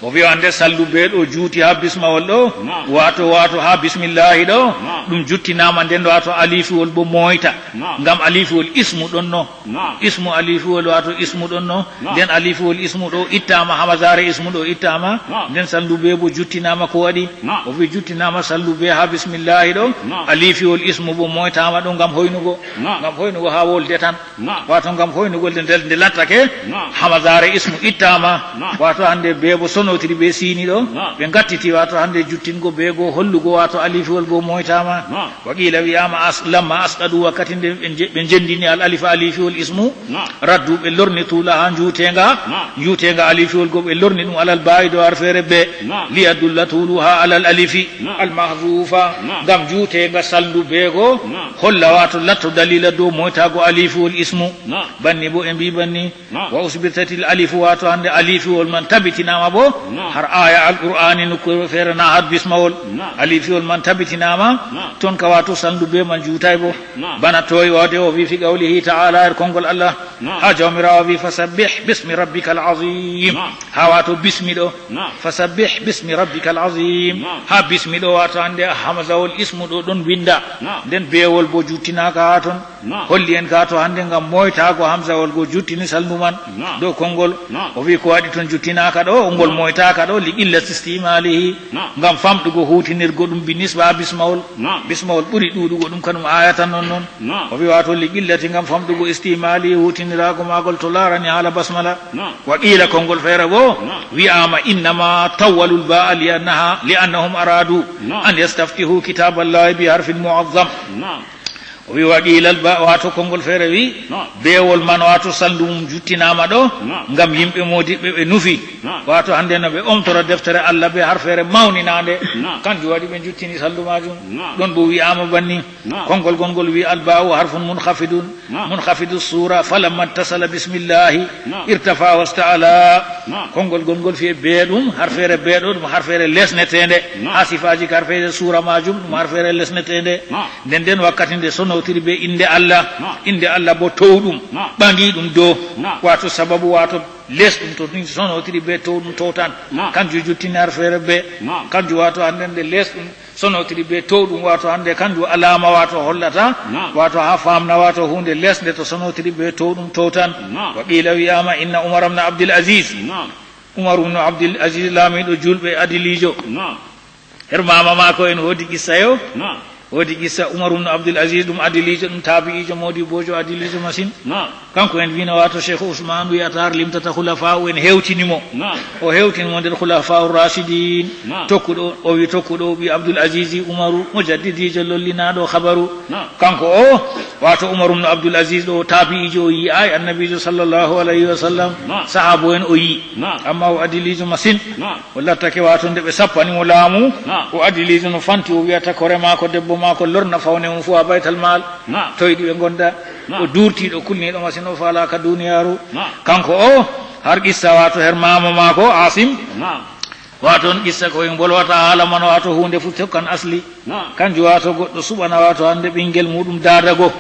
O wi hande sallu be ɗo juuti ha bismawol ɗo. Naam. Wato, wato ha bismillahi ɗo. Naam. Ɗum juttinama nden wato alifiwol bo moyta. Naam. Ngam alifiwol ismu ɗon no. Naam. Ismu alifiwol wato ismu ɗon no. Naam. Nden alifiwol ismu ɗo ittama, hamazare ismu ɗo ittama. Naam. Nden sallu be bo juttinama ko waɗi? Naam. O wi juttinama sallu be ha bismillahi ɗo. Naam. Alifiwol ismu bo moytama ɗo ngam hoynugo. Naam. Ngam hoynugo ha wolde tan. Naam. Wato ngam hoynugol nde, nde, nde lattake. Naam. Hamazare ismu ittama. Naam. Wato hande be bo sonotiri be sini ɗo. Naam. Ɓe gattiti wato hande juttingo be go hollugo wato alifiwol go moytama. Naam. Wa qila wi'ama as-, lamma asqadu wakkati nde ɓe je-, ɓe jendini al alifa alifiwol ismu. Naam. Raddu ɓe lorni tula ha juutenga. Naam. Juutenga alifiwol go ɓe lorni ɗum alal ba'i dow harfere be. Naam. Liyadulla tuluha alal alifi. Naam. Al mahzufa. Naam. Ngam juutenga salndu be go. Naam. Holla wato latto dalila dow moytago alifiwol ismu. Naam. Banni bo e mbi banni. Naam. Wa usbitatil alifu wato hande alifiwol man tabitinama bo. Naam. Har aya alqur'ani nokku fere na har bismawol. Naam. Alifiwol man tabitinama. Naam. Ton ka wato salndu be man juutay bo. Naam. Bana toy wade o wi fi qawlihi ta'ala er kongol Allah. Naam. Ha Jawmiraawo wi, "Fasabbih bismi rabbikal azim." Naam. Ha wato bismi ɗo. Naam. "Fasabbih bismi rabbikal azim." Naam. Ha bismi ɗo wato hande hamzawol ismu ɗo ɗon winda. Naam. Nden bewol bo juttinaaka ha ton. Naam. Holli en ka to hande ngam moytaago hamzawol go juttini salndu man. Naam. Dow kongol. Naam. O wi ko waɗi ton juttinaaka ɗo, ngol moytaaka ɗo, li qillati istimalihi. Naam. Ngam famɗugo hutinirgo ɗum bi nisba bismawol. Naam. Bismawol ɓuri ɗuɗugo ɗum kanum ayata non non. Naam. O wi wato li qillati ngam famɗugo istimali hutinirago magol to larani hala basmala. Naam. Wa qila kongol fere go. Naam. Wi'ama innama tawwalul ba'a li annaha, li annahum aradu. Naam. An yastaftihu kitaballahi bi harfin mu'azzam. Naam. O wi wa qila al ba wato kongol fere wi. Naam. Bewol man wato salndu mum juttinama ɗo. Naam. Ngam yimɓe modiɓɓe ɓe nufi. Naam. Wato hande no ɓe omtora deftere Allah be harfere mawninande. Naam. Kanjum waɗi ɓe juttini salndu majum. Naam. Ɗon bo wi'ama banni. Naam. Kongol gongol wi alba'u harfun munkhafidun. Naam. Munkhafidu sura falamma ittasala bismillahi. Naam. Irtafa wasta'ala. Naam. Kongol gongol fi be ɗum harfere be ɗo ɗum harfere lesnetende. Naam. Ha sifaji harfere sura majum ɗum harfere lesnetende. Naam. Nden nden wakkati nde sono sonotiri be innde Allah, innde Allah bo towɗum, ɓaŋgiiɗum dow, waato sababu, waato les ɗum to ɗum sonotiri be towɗum towtan. Kanjum juttini har feere be, kanjum waato hande nde les ɗum sonotiri be towɗum, waato hande kanjum alaama, waato hollata, waato haa famna, waato huunde les nde to sonotiri be towɗum towtan. Wa qila wi'ama inna Umar ibn Abdul Aziz. Umar ibn Abdul Aziz, laamiiɗo julɓe, adiliijo. Her maama maako en woodi qissa yo. Woodi qissa Umar ibn Abdul Aziz, ɗum adiliijo, ɗum taabi'iijo, moodibbojo, adiliijo masin. Kanko en wi'no, waato Sheikh Usman wi'ata har limtata khulafa'u en hewtini mo. O hewtini mo nder khulafa'ur rashidin. Tokkuɗo, o wi tokkuɗo o ɓi Abdul Aziz Umaru, mujaddidiijo, lollinaaɗo habaru. Kanko o, waato Umar ibn Abdul Aziz ɗo, taabi'iijo, o yi'aay Annabiijo sallallahu alayhi wa sallam. Sahaabo en o yi'i. Amma o adiliijo masin. O lattake, waato nde ɓe sappani mo laamu, o adiliijo no fanti, o wi'ata kore maako, debbo maako, lorna fawne mum fu haa Baytal Mal. To yiɗi ɓe gonda. O durtiiɗo, kulniiɗo masin, o faalaaka duniyaaru. Kanko o, har qissa, waato her maama maako, Asim. Waato on qissa ko en bolwata haala man, waato huunde fu tokkan asli. Kanjum waato goɗɗo suɓana, waato hande ɓingel muɗum daada go.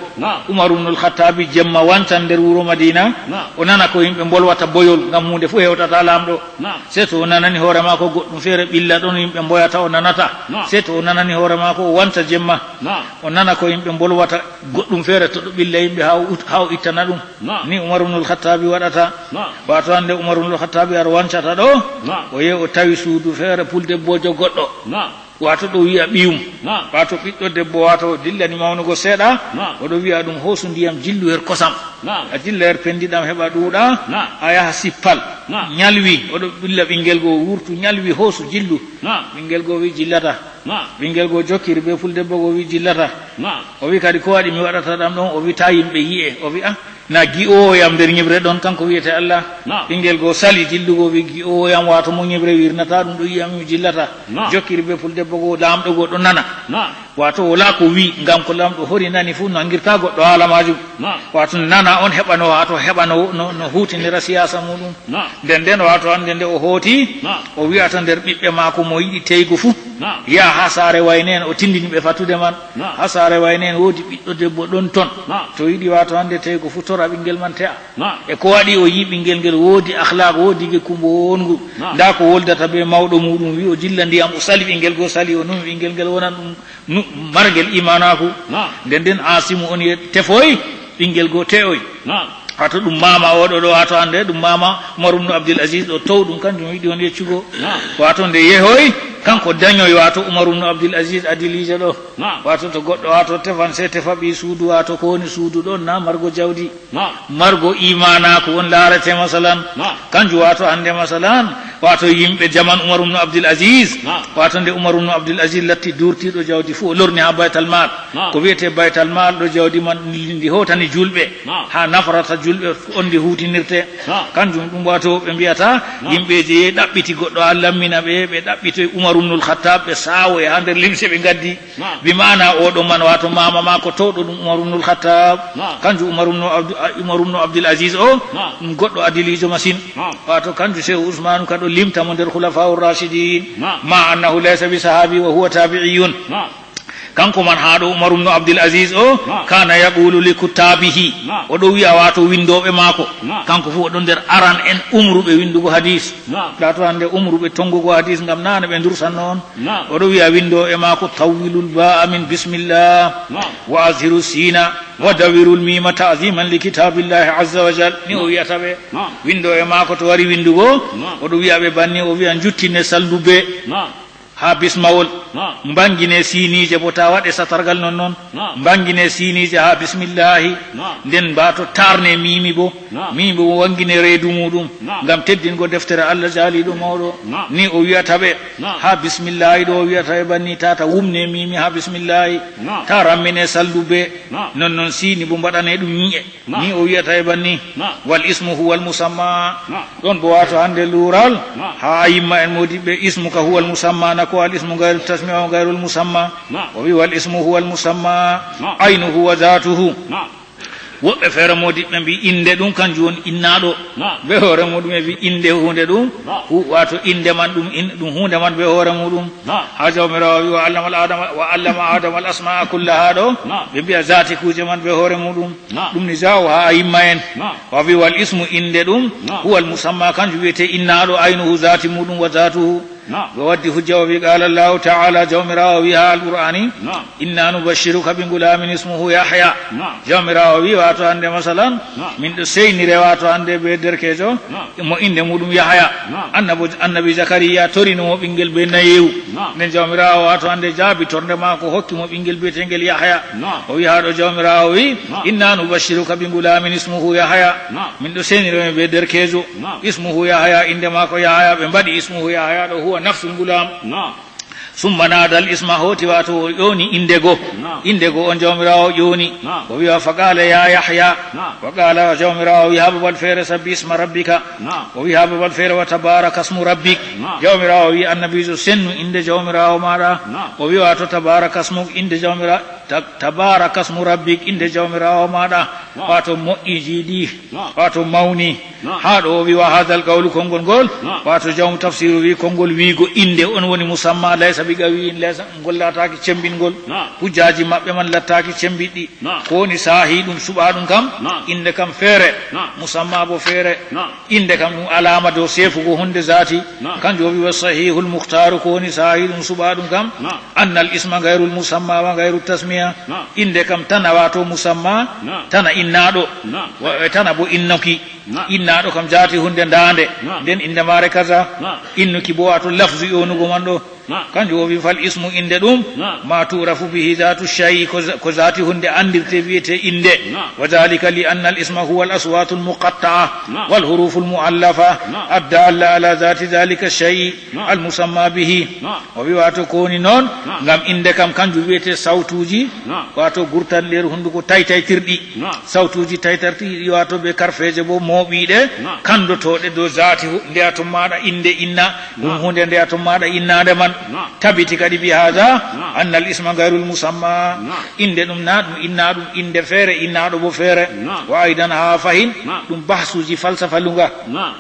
Umar ibn al-Khattabi jemma wancan nder wuro Madina. O nana ko yimɓe mbolwata boyol, ngam huunde fu hewtata laamɗo. Sey to o nanani hoore maako goɗɗum feere ɓilla ɗon yimɓe mboyata, o nanata. Sey to o nanani hoore maako o wanca jemma. O nana ko yimɓe mbolwata goɗɗum feere to ɗo ɓilla yimɓe haa o ut-, haa o ittana ɗum. Ni Umar ibn al-Khattabi waɗata. Waato hande Umar ibn al-Khattabi ar wancata ɗo. O yehi o tawi suudu feere puldebboojo goɗɗo. Waato ɗo wi'a ɓiyum. Waato ɓiɗɗo debbo, waato dillani mawnugo seeɗa. O ɗo wi'a ɗum, hoosu ndiyam jillu her kosam. A jilla her pendiɗam heɓa ɗuuɗa. A yaha sippal. Nyalwi, o ɗo ɓilla ɓingel go, wurtu, nyalwi, hoosu, jillu. Ɓingel go wi jillata. Ɓingel go jokkiri be puldebbo go wi jillata. O wi kadi, ko waɗi mi waɗata ɗam ɗon? O wi, ta yimɓe yi'e. O wi, a, na gi'oowo yam nder nyiɓre ɗon, kanko wi'ete Allah. Ɓingel go sali dillugo, wi, gi'oowo yam, waato mo nyiɓre wirnata ɗum ɗo yi'am mi jillata. Jokkiri be puldebbo go, laamɗo go ɗo nana. Waato wala ko wi, ngam ko laamɗo hori nani fu nangirta goɗɗo haala majum. Waato nana on heɓa no, waato heɓa no, no, no hutinira siyasa muɗum. Nden nden, waato hande nde o hooti, o wi'ata nder ɓiɓɓe maako mo yiɗi teygo fu, yaha haa saare wayne en, o tindini ɓe fattude man. Haa saare wayne en woodi ɓiɗɗo debbo ɗon ton. To yiɗi, waato hande teygo fu, tora ɓingel man te'a. E ko waɗi? O yi'i ɓingel ngel woodi akhlaq, woodi gikku mbo wongu. Nda ko woldata be mawɗo muɗum, wi o jilla ndiyam, o sali ɓingel go, sali, o numi ɓingel ngel wonan ɗum nu-, margel imanaaku. Nden nden Asimu on ye-, tefoy, ɓingel go te'oy. Waato ɗum maama oɗo ɗo, waato hande ɗum maama Umar ibn Abdul Aziz ɗo, tow ɗum kanjum yiɗi on yeccugo. Waato nde yehoy, kanko dañoy, waato Umar ibn Abdul Aziz adiliijo ɗo. Waato to goɗɗo, waato tefan, sey tefa ɓii suudu, waato ko woni suudu ɗon, na margo jawdi. Margo imanaaku on laarete, masalan. Kanjum waato hande, masalan, waato yimɓe jaman Umar ibn Abdul Aziz, waato nde Umar ibn Abdul Aziz latti durtiiɗo jawdi fu, o lorni haa Baytal Mal. Ko wi'ete Baytal Mal ɗo, jawdi man ndi hotani julɓe, haa nafarata julɓe on ndi hutinirte. Kanjum ɗum waato ɓe mbi'ata, yimɓe je ɗaɓɓiti goɗɗo haa lammina ɓe, ɓe ɗaɓɓitoy Umar ibn al-Khattab, ɓe saawoy haa nder limse ɓe ngaddi. Bi maana oɗo man, waato maama maako towɗo ɗum Umar ibn al-Khattab. Kanjum Umar ibn Abdu-, Umar ibn Abdul Aziz o, ɗum goɗɗo adiliijo masin. Waato kanjum Shehu Usmanu ka ɗo limta mo nder Khulafa'ur Rashidin. Ma annahu laysa bi sahabi wa huwa tabi'iyun. Kanko man haa ɗo Umar ibn Abdul Aziz o, kana yaqulu li kuttabihi. O ɗo wi'a waato windooɓe maako. Kanko fu o ɗo nder aran en umruɓe windugo hadis. Ɗa to hande umruɓe tongugo hadis ngam nane ɓe dursanno on. O ɗo wi'a windooɓe maako, tawwilul ba'a min bismillah. Wa azhiru sina. Wa dawwirul mima ta'ziman li kitabillahi azza wa jal. Ni o wi'ata ɓe. Windooɓe maako to wari windugo, o ɗo wi'a ɓe banni, o wi'a njuttine saldu be. Haa bismawol. Mbangine siiniije bo, ta waɗe satargal non non. Mbangine siiniije haa bismillahi. Nden mbaato taarne miimi bo. Miimi bo wangine reedu muɗum. Ngam teddingo deftere Allah jaaliiɗo mawɗo. Ni o wi'ata ɓe. Haa bismillahi ɗo o wi'ata ɓe banni, ta, ta wumne miimi haa bismillahi. Ta rammine saldu be. Non non siini bo mbaɗane ɗum nyi'e. Ni o wi'ata e banni. Wal ismu huwal musamma. Ɗon bo waato hande luural. Haa yimma en moodiɓɓe, ismuka huwal musamma, na ko al ismu gayru tasmiya o gayrul musamma. O wi wal ismu huwal musamma. Aynuhu wa zatuhu. Woɓɓe feere moodiɓɓe mbi innde ɗum kanjum woni innaaɗo. Naam. Be hoore muɗum e wi innde huunde ɗum. Naam. Hu-, waato innde man ɗum in-, ɗum huunde man be hoore muɗum. Naam. Haa Jawmiraawo wi, "Wa allama al-Adama, wa allama Adama al-asmaa kullahaa" ɗo. Naam. Ɓe mbi'a zaati kuuje man be hoore muɗum. Naam. Ɗum ni zaa'u haa a yimma en. Naam. Wa wi wal ismu innde ɗum. Naam. Huwa al-musamma kanjum wiyetee innaaɗo aynuhu zaati muɗum wa zaatuhu. Naam. Ɓe waddi hujja o wi, qaala Allahu ta'ala, Jawmiraawo wi haa Alqur'aani, naam, "Inna nubashshiruka bi gulaamin ismuhu Yahya." Naam. Jawmiraawo wi, waato hannde masalan, naam, min ɗo seynire waato hannde be derkeejo, naam, mo innde muɗum Yahya. Naam. Annabo-, annabi Zakariya torino mo ɓinngel be nayeewu. Naam. Nden Jawmiraawo waato hannde jaabi tornde maako hokki mo ɓinngel biyeteengel Yahya. Naam. O wi haa ɗo Jawmiraawo wi, naam, "Inna nubashshiruka bi gulaamin ismuhu Yahya." Naam. Min ɗo seynire mo be derkeejo. Naam. Ismuhu Yahya, innde maako Yahya, ɓe mbaɗi ismuhu Yahya ɗo huwa nafsul gulaam. Naam. Summa naadal isma hooti waato o ƴooni innde goo. Naam. Innde goo on Jawmiraawo ƴooni. Naam. O wi'a, "Fa qaala ya Yahya." Naam. Wa qaala Jawmiraawo wi haa babal feere, "Sabbi isma rabbika." Naam. O wi haa babal feere, "Wa tabaaraka ismu rabbik." Naam. Jawmiraawo wi annabiijo, "Sennu innde Jawmiraawo maaɗa." Naam. O wi waato, "Tabaaraka ismuk," innde Jawmira-, ta-, "Tabaaraka ismu rabbik," innde Jawmiraawo maaɗa. Naam. Waato moƴƴi jiidi. Naam. Waato mawni. Naam. Haa ɗo o wi, "Wa haadal qawlu," konngol ngol. Naam. Waato jawmu tafsiru wi, konngol wiigo innde on woni musamma, laysa bi qawiyin, laysa, ngol laataaki cemmbingol. Naam. Hujjaaji maɓɓe man lattaaki cemmbiɗɗi. Naam. Ko woni saahi ɗum, suɓaa ɗum kam? Naam. Innde kam feere. Naam. Musamma bo feere. Naam. Innde kam ɗum alaama dow seefugo huunde zaati. Naam. Kanjum o wi, "Wa sahihul muhtaaru," ko woni saahi ɗum, suɓaa ɗum kam? Naam. "Annal isma gayrul musamma wa gayru tasmiya." Naam. Innde kam tana waato musamma, naam, tana innaaɗo. Naam. Wa, e tana bo innoki. Naam. Innaaɗo kam jaati huunde ndaande. Naam. Nden innde maare kaza. Naam. Innuki bo waato lafzu ƴoonugo man ɗo. Naam. Kanjum o wi, "Fal ismu," innde ɗum, naam, "ma tu'rafu bihi zaatu shay'i," ko za-, ko zaati huunde anndirte wiyetee innde. Naam. "Wa dhalika li anna al isma huwa al aswatu al muqatta'a, naam, wal hurufu al mu'allafa, naam, ad dalla ala zaati dhalika shay'i, naam, al musamma bihi." Naam. O wi waato ko woni noon, naam, ngam innde kam kanjum wiyetee sawtuuji, naam, waato gurtanɗe nder hunnduko taytaytirɗi. Naam. Sawtuuji taytartiiɗi, waato be karfeeje bo mooɓiiɗe, naam, kanndotooɗe dow zaati hu-, ndeya ton maaɗa innde inna, ɗum, naam, huunde ndeya ton maaɗa innaande man. Naam. Tabiti kadi bi haada, naam, anna al isma gayrul musamma. Naam. Innde ɗum na ɗum inna ɗum innde feere, innaaɗo bo feere. Naam. Wa aydan haa fahin, naam, ɗum bahsuuji falsafa lunga. Naam.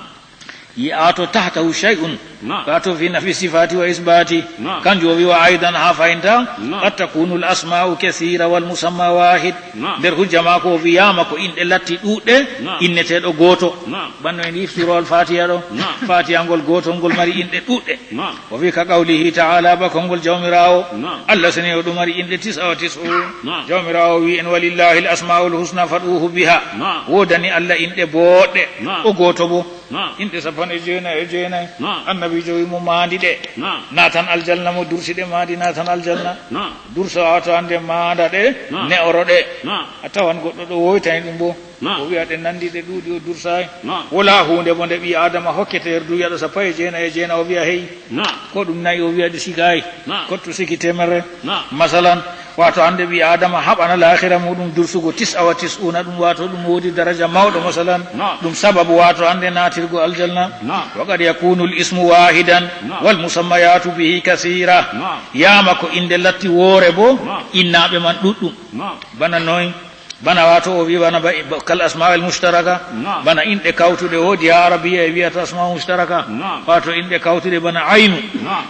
Yi'aato tahtahu shay'un. Naam. Waato fi nafi sifaati wa isbaati. Naam. Kanjum o wi wa aydan haa fahinta. Naam. Qad takunu al asma'u kathira wal musamma wahid. Naam. Nder hujja maako o wiyaama ko inɗe latti ɗuuɗɗe, naam, inneteeɗo gooto. Naam. Bana en yiftirol Fatiha ɗo. Naam. Fatiha ngol gootol ngol mari inɗe ɗuuɗɗe. Naam. O wi ka qawlihi ta'ala, ba konngol Jawmiraawo. Naam. Allah seniiɗo ɗum mari inɗe tis'a wa tis'un. Naam. Jawmiraawo wi en, "Walillahi al asma'ul husna fad'uhu biha." Naam. Woodani Allah inɗe booɗɗe. Naam. O gooto bo. Naam. Inɗe sappanɗe jeenayi e jeenayi. Naam. Annabiijo wi mo maandi ɗe. Naam. Naatan aljanna, mo dursi ɗe maandi naatan aljanna. Naam. Dursa waato hannde maanda ɗe, naam, ne'oro ɗe. Naam. A tawan goɗɗo ɗo woytani ɗum bo. Naam. O wi'a ɗe nanndi ɗe ɗuuɗi o dursaay. Naam. Walaa huunde bo nde ɓii Aadama hokkete her duuɓi sappo e jeenayi e jeenayi o wi'a hey. Naam. Ko ɗum nayi o wi'a ɗi sigaay. Naam. Kottu siki temerre. Naam. Masalan, waato hannde ɓii Aadama haɓana laahira muuɗum dursugo tis'a wa tis'una, ɗum waato ɗum woodi daraja mawɗo, masalan. Naam. Ɗum sababu waato hannde naatirgo aljanna. Naam. Wa qad yakunu al ismu wahidan, naam, wal musammayatu bihi kathira. Naam. Yaama ko innde latti woore bo, naam, innaaɓe man ɗuɗɗum. Naam. Bana noy? Bana waato o wi bana ba, ba, kal asma'il mushtaraka. Naam. Bana inɗe kawtuɗe woodi haa Arabiya e wi'ata asma'u mushtaraka. Naam. Waato inɗe kawtuɗe bana aynu. Naam.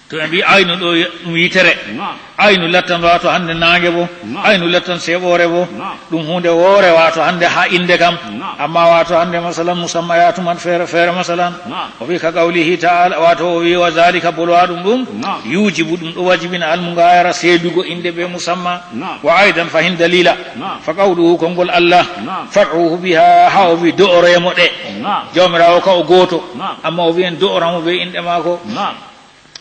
To ɓe mbi aynu ɗo ɗum yitere. Naam. Aynu lattan waato hannde naange bo. Naam. Aynu lattan seeɓoore bo. Naam. Ɗum huunde woore waato hannde haa innde kam. Naam. Amma waato hannde masalan musammayatu man feere feere masalan. Naam. O wi ka qawlihi ta'ala, waato o wi wa zalika bolwa ɗum ɗum. Naam. Yujibu ɗum ɗo wajibina almungayara seedugo innde be musamma. Naam. Wa aydan fahin dalila. Naam. Fa qawluhu konngol Allah. Naam. Fad'uhu biha, haa o wi do'oree mo ɗe. Naam. Jawmiraawo ka o gooto. Naam. Amma o wi en do'ora mo be inɗe maako. Naam.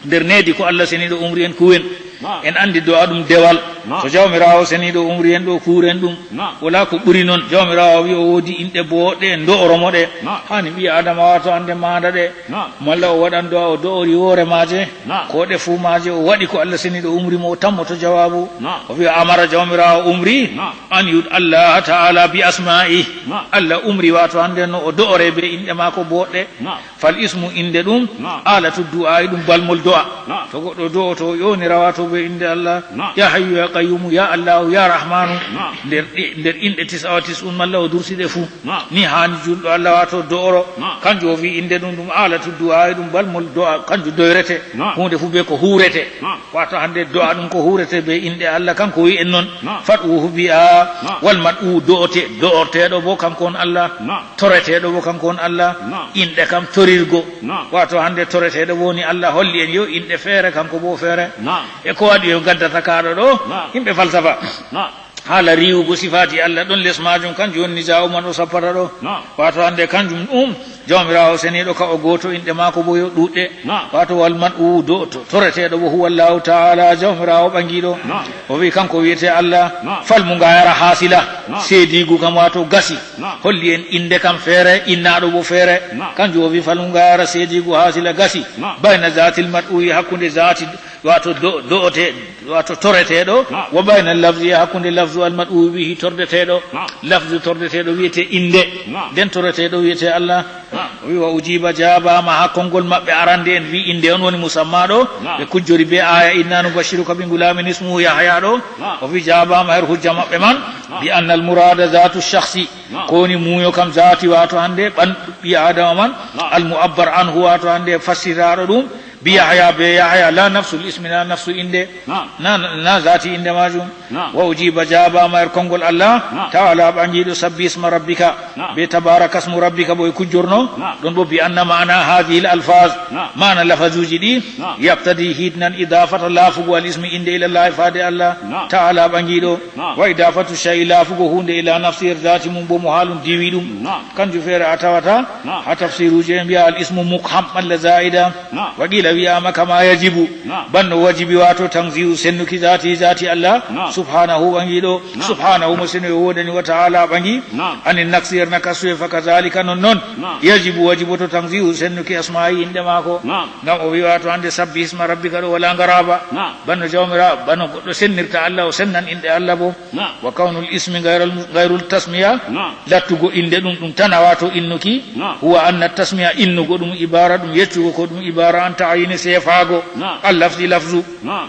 Nder needi ko Allah seniiɗo umri en kuwen. Naam. En anndi do'a ɗum dewal. Naam. So Jawmiraawo seniiɗo umri en ɗo kuuren ɗum. Naam. Walaa ko ɓuri noon. Jawmiraawo wi o woodi inɗe booɗɗe en do'oro mo ɗe. Naam. Haani ɓii Aadama waato hannde maanda ɗe. Naam. Malla o waɗan do'a o do'ori woore maaje. Naam. Ko ɗe fuu maaje o waɗi ko Allah seniiɗo umri mo o tammoto jawaabu. Naam. O wi'a amara Jawmiraawo umri. Naam. An yud Allah ta'ala bi asma'i. Naam. Allah umri waato hannde no o do'ore be inɗe maako booɗɗe. Naam. Fal ismu innde ɗum. Naam. Alatu du'a'i ɗum balmol do'a. Naam. To goɗɗo do'oto o ƴoonira waato Be innde Allah. Naam. Ya Hayyu ya Qayyumu, ya Allahu ya Rahmanu. Naam. Nder ɗi-, nder inɗe tisa wa tis'un malla o dursi ɗe fuu. Naam. Ni haani juulɗo Allah waato do'oro. Naam. Kanjum o wi'i innde ɗum, ɗum alatu du'a, ɗum balmol do'a, kanjum doyrete. Naam. Huunde fuu be ko huurete. Naam. Waato hande do'a ɗum ko huurete be inɗe Allah, kanko wi'i en non. Naam. Fad'uhu bi a. Naam. Wal mad'u do'ote-, do'orteeɗo bo kanko on Allah. Naam. Toreteeɗo bo kanko on Allah. Naam. Inɗe kam torirgo. Naam. Waato hande toreteeɗo bo woni Allah, holli en yo inɗe feere, kanko bo feere. Naam. E ko waɗi en gaddata kaaɗo ɗo? Naam. Yimɓe falsafa. Naam. Haala riiwugo sifaati Allah ɗon les maajum, kanjum woni nizaawu man o sappata ɗo. Naam. Waato hande kanjum ɗum Jawmiraawo seniiɗo ka o gooto, inɗe maako bo yo ɗuuɗɗe. Naam. Waato wal mad'u do-, to-, toreteeɗo bo huwa Allahu ta'ala, Jawmiraawo ɓangiiɗo. Naam. O wi'i kanko wi'ete Allah, naam, fal mugayara hasila, naam, seediigu kam waato gasi. Naam. Holli en innde kam feere, innaaɗo bo feere. Naam. Kanjum o wi'i fal mugayara seediigu hasila gasi. Naam. Bayna zatil mad'uwi, hakkunde zaati, waato do-, do'ote-, waato toreteeɗo. Naam. Wa bayna lafzi, hakkunde lafzu al mad'uwi bihi, tordeteeɗo. Naam. Lafzu tordeteeɗo wi'ete innde. Naam. Nden toreteeɗo wi'ete Allah. Naam. O wi'i wa ujiba, jaabaama haa konngol maɓɓe arande en wi'i innde on woni musamma ɗo. Naam. Ɓe kujjori be aaya inna nubashiruka bi gulamin ismuhu Yahya ɗo. Naam. O wi'i jaabaama her hujja maɓɓe man. Naam. Bi anna al murada zatu shakhsi. Naam. Ko woni muuyo kam zaati, waato hande ɓan-, ɓii Aadama man. Naam. Al mu'abbar anhu, waato hande fassiraaɗo ɗum. Bi Yahya, be Yahya, la nafsul ismi, na nafsu innde. Naam. Na, na zaati innde maajum. Naam. Wa ujiba, jaabaama her konngol Allah. Naam. Ta'ala ɓangiiɗo, sabbi isma rabbika. Naam. Be tabaraka ismu rabbika bo e kujjorno. Naam. Ɗon bo bi anna ma'ana hadhihi al alfaz. Naam. Ma'ana lafazuuji ɗi. Naam. Yaqtadi, hiidinan, idafata, laafugo al ismi innde ila Allah, faade Allah. Naam. Ta'ala ɓangiiɗo. Naam. Wa idafatu shay'i, laafugo huunde, ila nafsi, her zaati mum bo, muhaalun, diwi ɗum. Naam. Kanjum feere a tawata. Naam. Haa tafsiruuji en mbi'a al ismu mukham malla zaida. Naam. Wa qila wi'aama kama yajibu. Naam. Banno wajibi, waato tanzihu, sennuki zaati, zaati Allah. Naam. Subhanahu ɓangiiɗo. Naam. Subhanahu mo seno e woodani, wa ta'ala ɓangi. Naam. Ani naqsi, her nakasu e, fa kadhalika non non. Naam. Yajibu, wajiboto tanzihu, sennuki asma'i, inɗe maako. Naam. Ngam o wi'i waato hande sabbi isma rabbika ɗo wala ngaraba. Naam. Banno Jawmiraawo, banno goɗɗo sennirta Allah, o sennan inɗe Allah bo. Naam. Wa kawnul ismi gayral, gayrul tasmiya. Naam. Lattugo innde ɗum, ɗum tana waato innuki. Naam. Huwa anna tasmiya, innugo ɗum, ibara ɗum, yeccugo ko ɗum ibara an ta'yini, seefaago. Naam. Al lafzi, lafzu. Naam.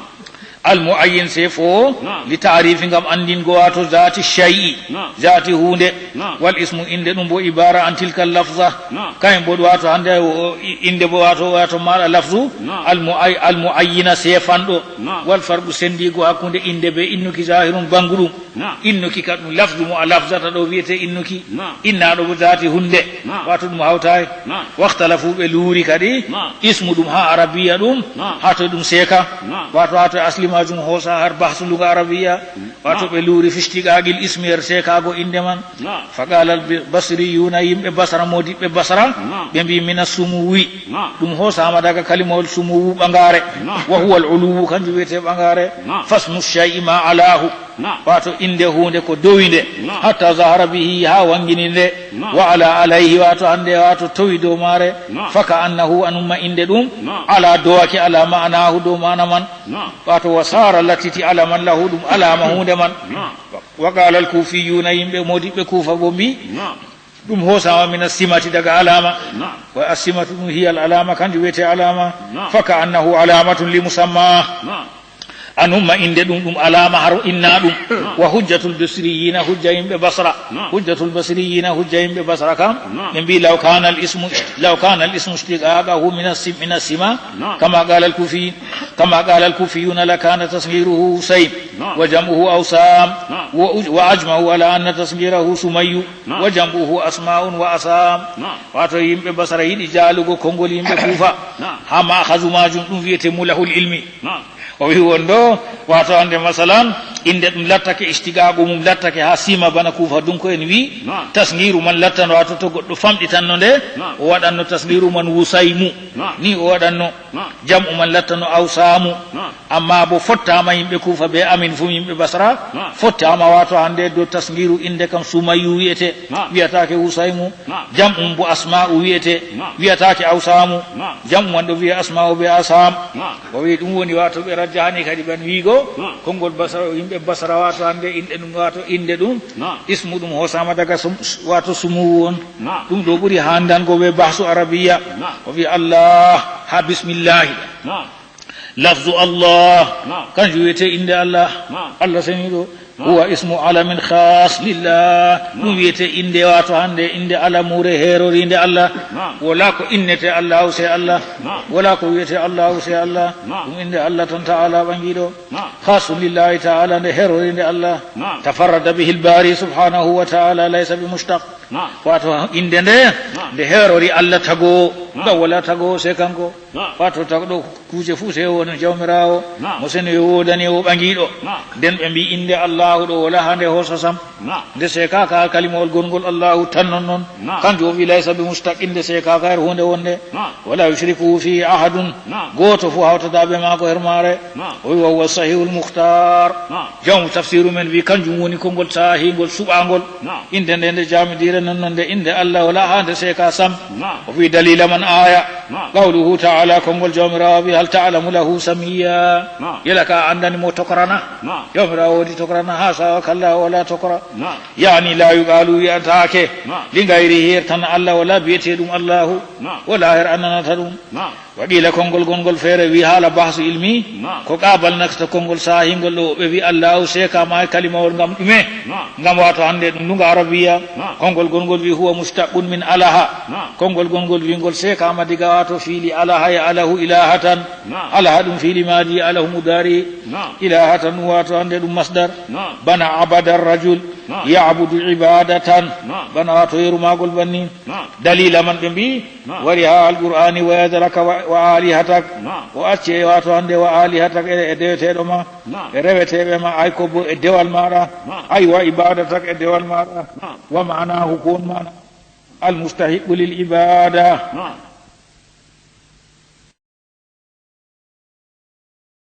Al mu'ayyin, seefoowo. Naam. Li ta'rifi, ngam anndingo waato zaati shay'i. Naam. Zaati huunde. Naam. Wal ismu, innde ɗum bo ibara an tilka lafza. Naam. Kayen bo waato hande o, i-, innde bo waato, waato maɗa lafzu. Naam. Al mu'ay-, al mu'ayyina, seefanɗo. Naam. Wal farqu, senndiigo hakkunde innde be innuki zahirun, bannguɗum. Naam. Innuki ka ɗum lafzu mo a lafzata ɗo wi'ete innuki. Naam. Innaaɗo bo zaati huunde. Naam. Waato ɗum hawtaay. Naam. Wakhtalafu, ɓe luuri kadi. Naam. Ismu ɗum haa arabiya ɗum. Naam. Haa to ɗum seeka. Naam. Waato haa to asli maajum hoosa har bahsu luga arabiya. Waato ɓe luuri fi ishtiqaqil ismi, her seekaago innde man. Naam. Fa qala al bi-, basriyuna, yimɓe Basra, moodiɓɓe Basra, naam, ɓe mbi mina sumuwi. Naam. Ɗum hoosaama daga kalimawol sumuwu, ɓagaare. Naam. Wa huwa al uluwu, kanjum wiyetee ɓagaare. Naam. Fasmu shay'i ma alahu. Naam. Waato innde huunde ko dowi nde. Naam. Hatta zahara bihi, haa wangini nde. Naam. Wa ala alayhi, waato hande, waato towi dow maare. Naam. Fa ka annahu, anumma innde ɗum. Naam. Ala dowake ala ma'anahu, dow maana man. Naam. Waato wa sara, lattiti, alaman lahu, ɗum alaama huunde man. Naam. Wa qala al kufiyuna, yimɓe moodiɓɓe Kuufa bo mbi, naam, ɗum hoosaama mina simati daga alaama. Naam. Wa as-simatu ɗum hiya al alama, kanjum wiyetee alaama. Naam. Fa ka annahu alamatun li musamma. Naam. Anumma innde ɗum, ɗum alaama har inna ɗum. Naam. Wa hujjatul basriyina, hujja yimɓe Basra. Naam. Hujjatul basriyina, hujja yimɓe Basra kam. Naam. Ɓe mbi law kana al ismu, law kana al ismu ishtiqaqahu mina sim-, mina sima. Naam. Kama qala al kufi, kama qala al kufiyuna la kana tasghiruhu Husayn. Naam. Wa jam'uhu Awsam. Naam. Wa uj-, wa ajma'u ala anna tasghirahu Sumayyu. Naam. Wa jam'uhu Asma'un wa Asam. Naam. Waato yimɓe Basra yiɗi jaalugo konngol yimɓe Kuufa. Naam. Haa ma'khazu maajum ɗum wiyetee mulahul ilmi. Naam. O wi'i won ɗo, waato hande masalan, innde ɗum lattake, ishtiqaqu mum lattake haa sima bana Kuufa dunko en wi, naam, tasghiru man lattano, waato to goɗɗo famɗitanno nde, naam, o waɗanno tasghiru man Wusaymu. Naam. Ni o waɗanno. Naam. Jam'u man lattano Awsamu. Naam. Amma bo fottaama yimɓe Kuufa be amin fuu yimɓe Basra. Naam. Fottaama waato hande dow tasghiru innde kam Sumayyu wiyetee. Naam. Wiyataake Wusaymu. Naam. Jam'u mum bo Asma'u wiyetee. Naam. Wiyataake Awsamu. Naam. Jam'u man ɗo wiye Asma'u be Asam. Naam. O wi'i ɗum woni waato ɓe rajjahani kadi ɓan wi'igo. Naam. Konngol Basra, yimɓe Basra waato hande innde ɗum, waato innde ɗum. Naam. Ismu ɗum hoosaama daga sum-, waato sumuwu on. Naam. Ɗum ɗo ɓuri handango be bahsu arabiya. Naam. O wi'i Allah haa bismillahi. Naam. Lafzu Allah, kanjum wiyetee innde Allah. Allah seniiɗo. Huwa ismu alamin khas lillah. Ɗum wiyetee innde, waato hannde innde alamuure heeroriinde Allah. Wala ko innetee Allahu sey Allah. Wala ko wiyetee Allahu sey Allah. Ɗum innde Allah tan ta'ala ɓangiiɗo. Khasun lillahi ta'ala, nde heeroriinde Allah. Tafarrada bihi al-bari subhanahu wa ta'ala, laysa bi mushtaq. Waato innde nde, nde heerori Allah tagoowo. Ngam wala tagoowo sey kanko. Waato tagɗo kuuje fuu sey o woni Jawmiraawo, mo seni, o woodani, o ɓangiiɗo. Nden ɓe mbii innde Allahu ɗo wala haa nde hoosa sam. Nde seekaaka kalimawol gongol Allahu tan non non. Kanjum o wi laysa bi mushtaq, innde seekaaka her huunde wonde. Wala yushrikuhu fihi ahadun. Gooto fuu hawtataa bee maako her maare. O wi wa huwa sahihul mukhtar. Jawmu tafsiru men wi kanjum woni konngol saahiingol, suɓaangol. Innde nde, nde jaamidiire non non, nde innde Allah wala haa nde seeka sam. O wi dalila man aaya. Qawluhu ta'ala, konngol Jawmiraawo wi, hal ta'lamu lahu samiyya. Yala ka anndani mo tokrana? Jawmiraawo woodi tokrana? Haasha wa kalla, o wala tokra. Yaani la yuqalu, wiyataake. Li gayrihi, her tan Allah wala biyeteeɗum Allahu. Wala her annanata ɗum. Wa qiila, konngol gongol feere wi haala bahsu ilmi, ko qaabal nakta konngol saahiingol ɗo, ɓe wi Allahu seekaama e kalimawol ngam ɗume? Ngam waato hannde ɗum luga arabiya. Konngol gongol wi huwa mushtaqqun min alaha. Konngol gongol wi ngol seekaama diga waato fiili alaha e alahu ilahatan. Alaha ɗum fiili maadi, alahu mudaari. Ilahatan ɗum waato hannde ɗum masdar. Bana abada rajul ya'budu ibadatan. Bana waato yeru maagol banni. Dalila man ɓe mbii, wari haa Alqur'aani, wa yadaraka wa, wa alihatak. O acce waato hannde wa alihatak e, e deweteeɗo ma, e reweteeɓe ma, ay ko bo e dewal maaɗa. Ay wa ibadatak e dewal maaɗa. Wa ma'anahu, ko won maana. Al mustahiqqu lil ibada.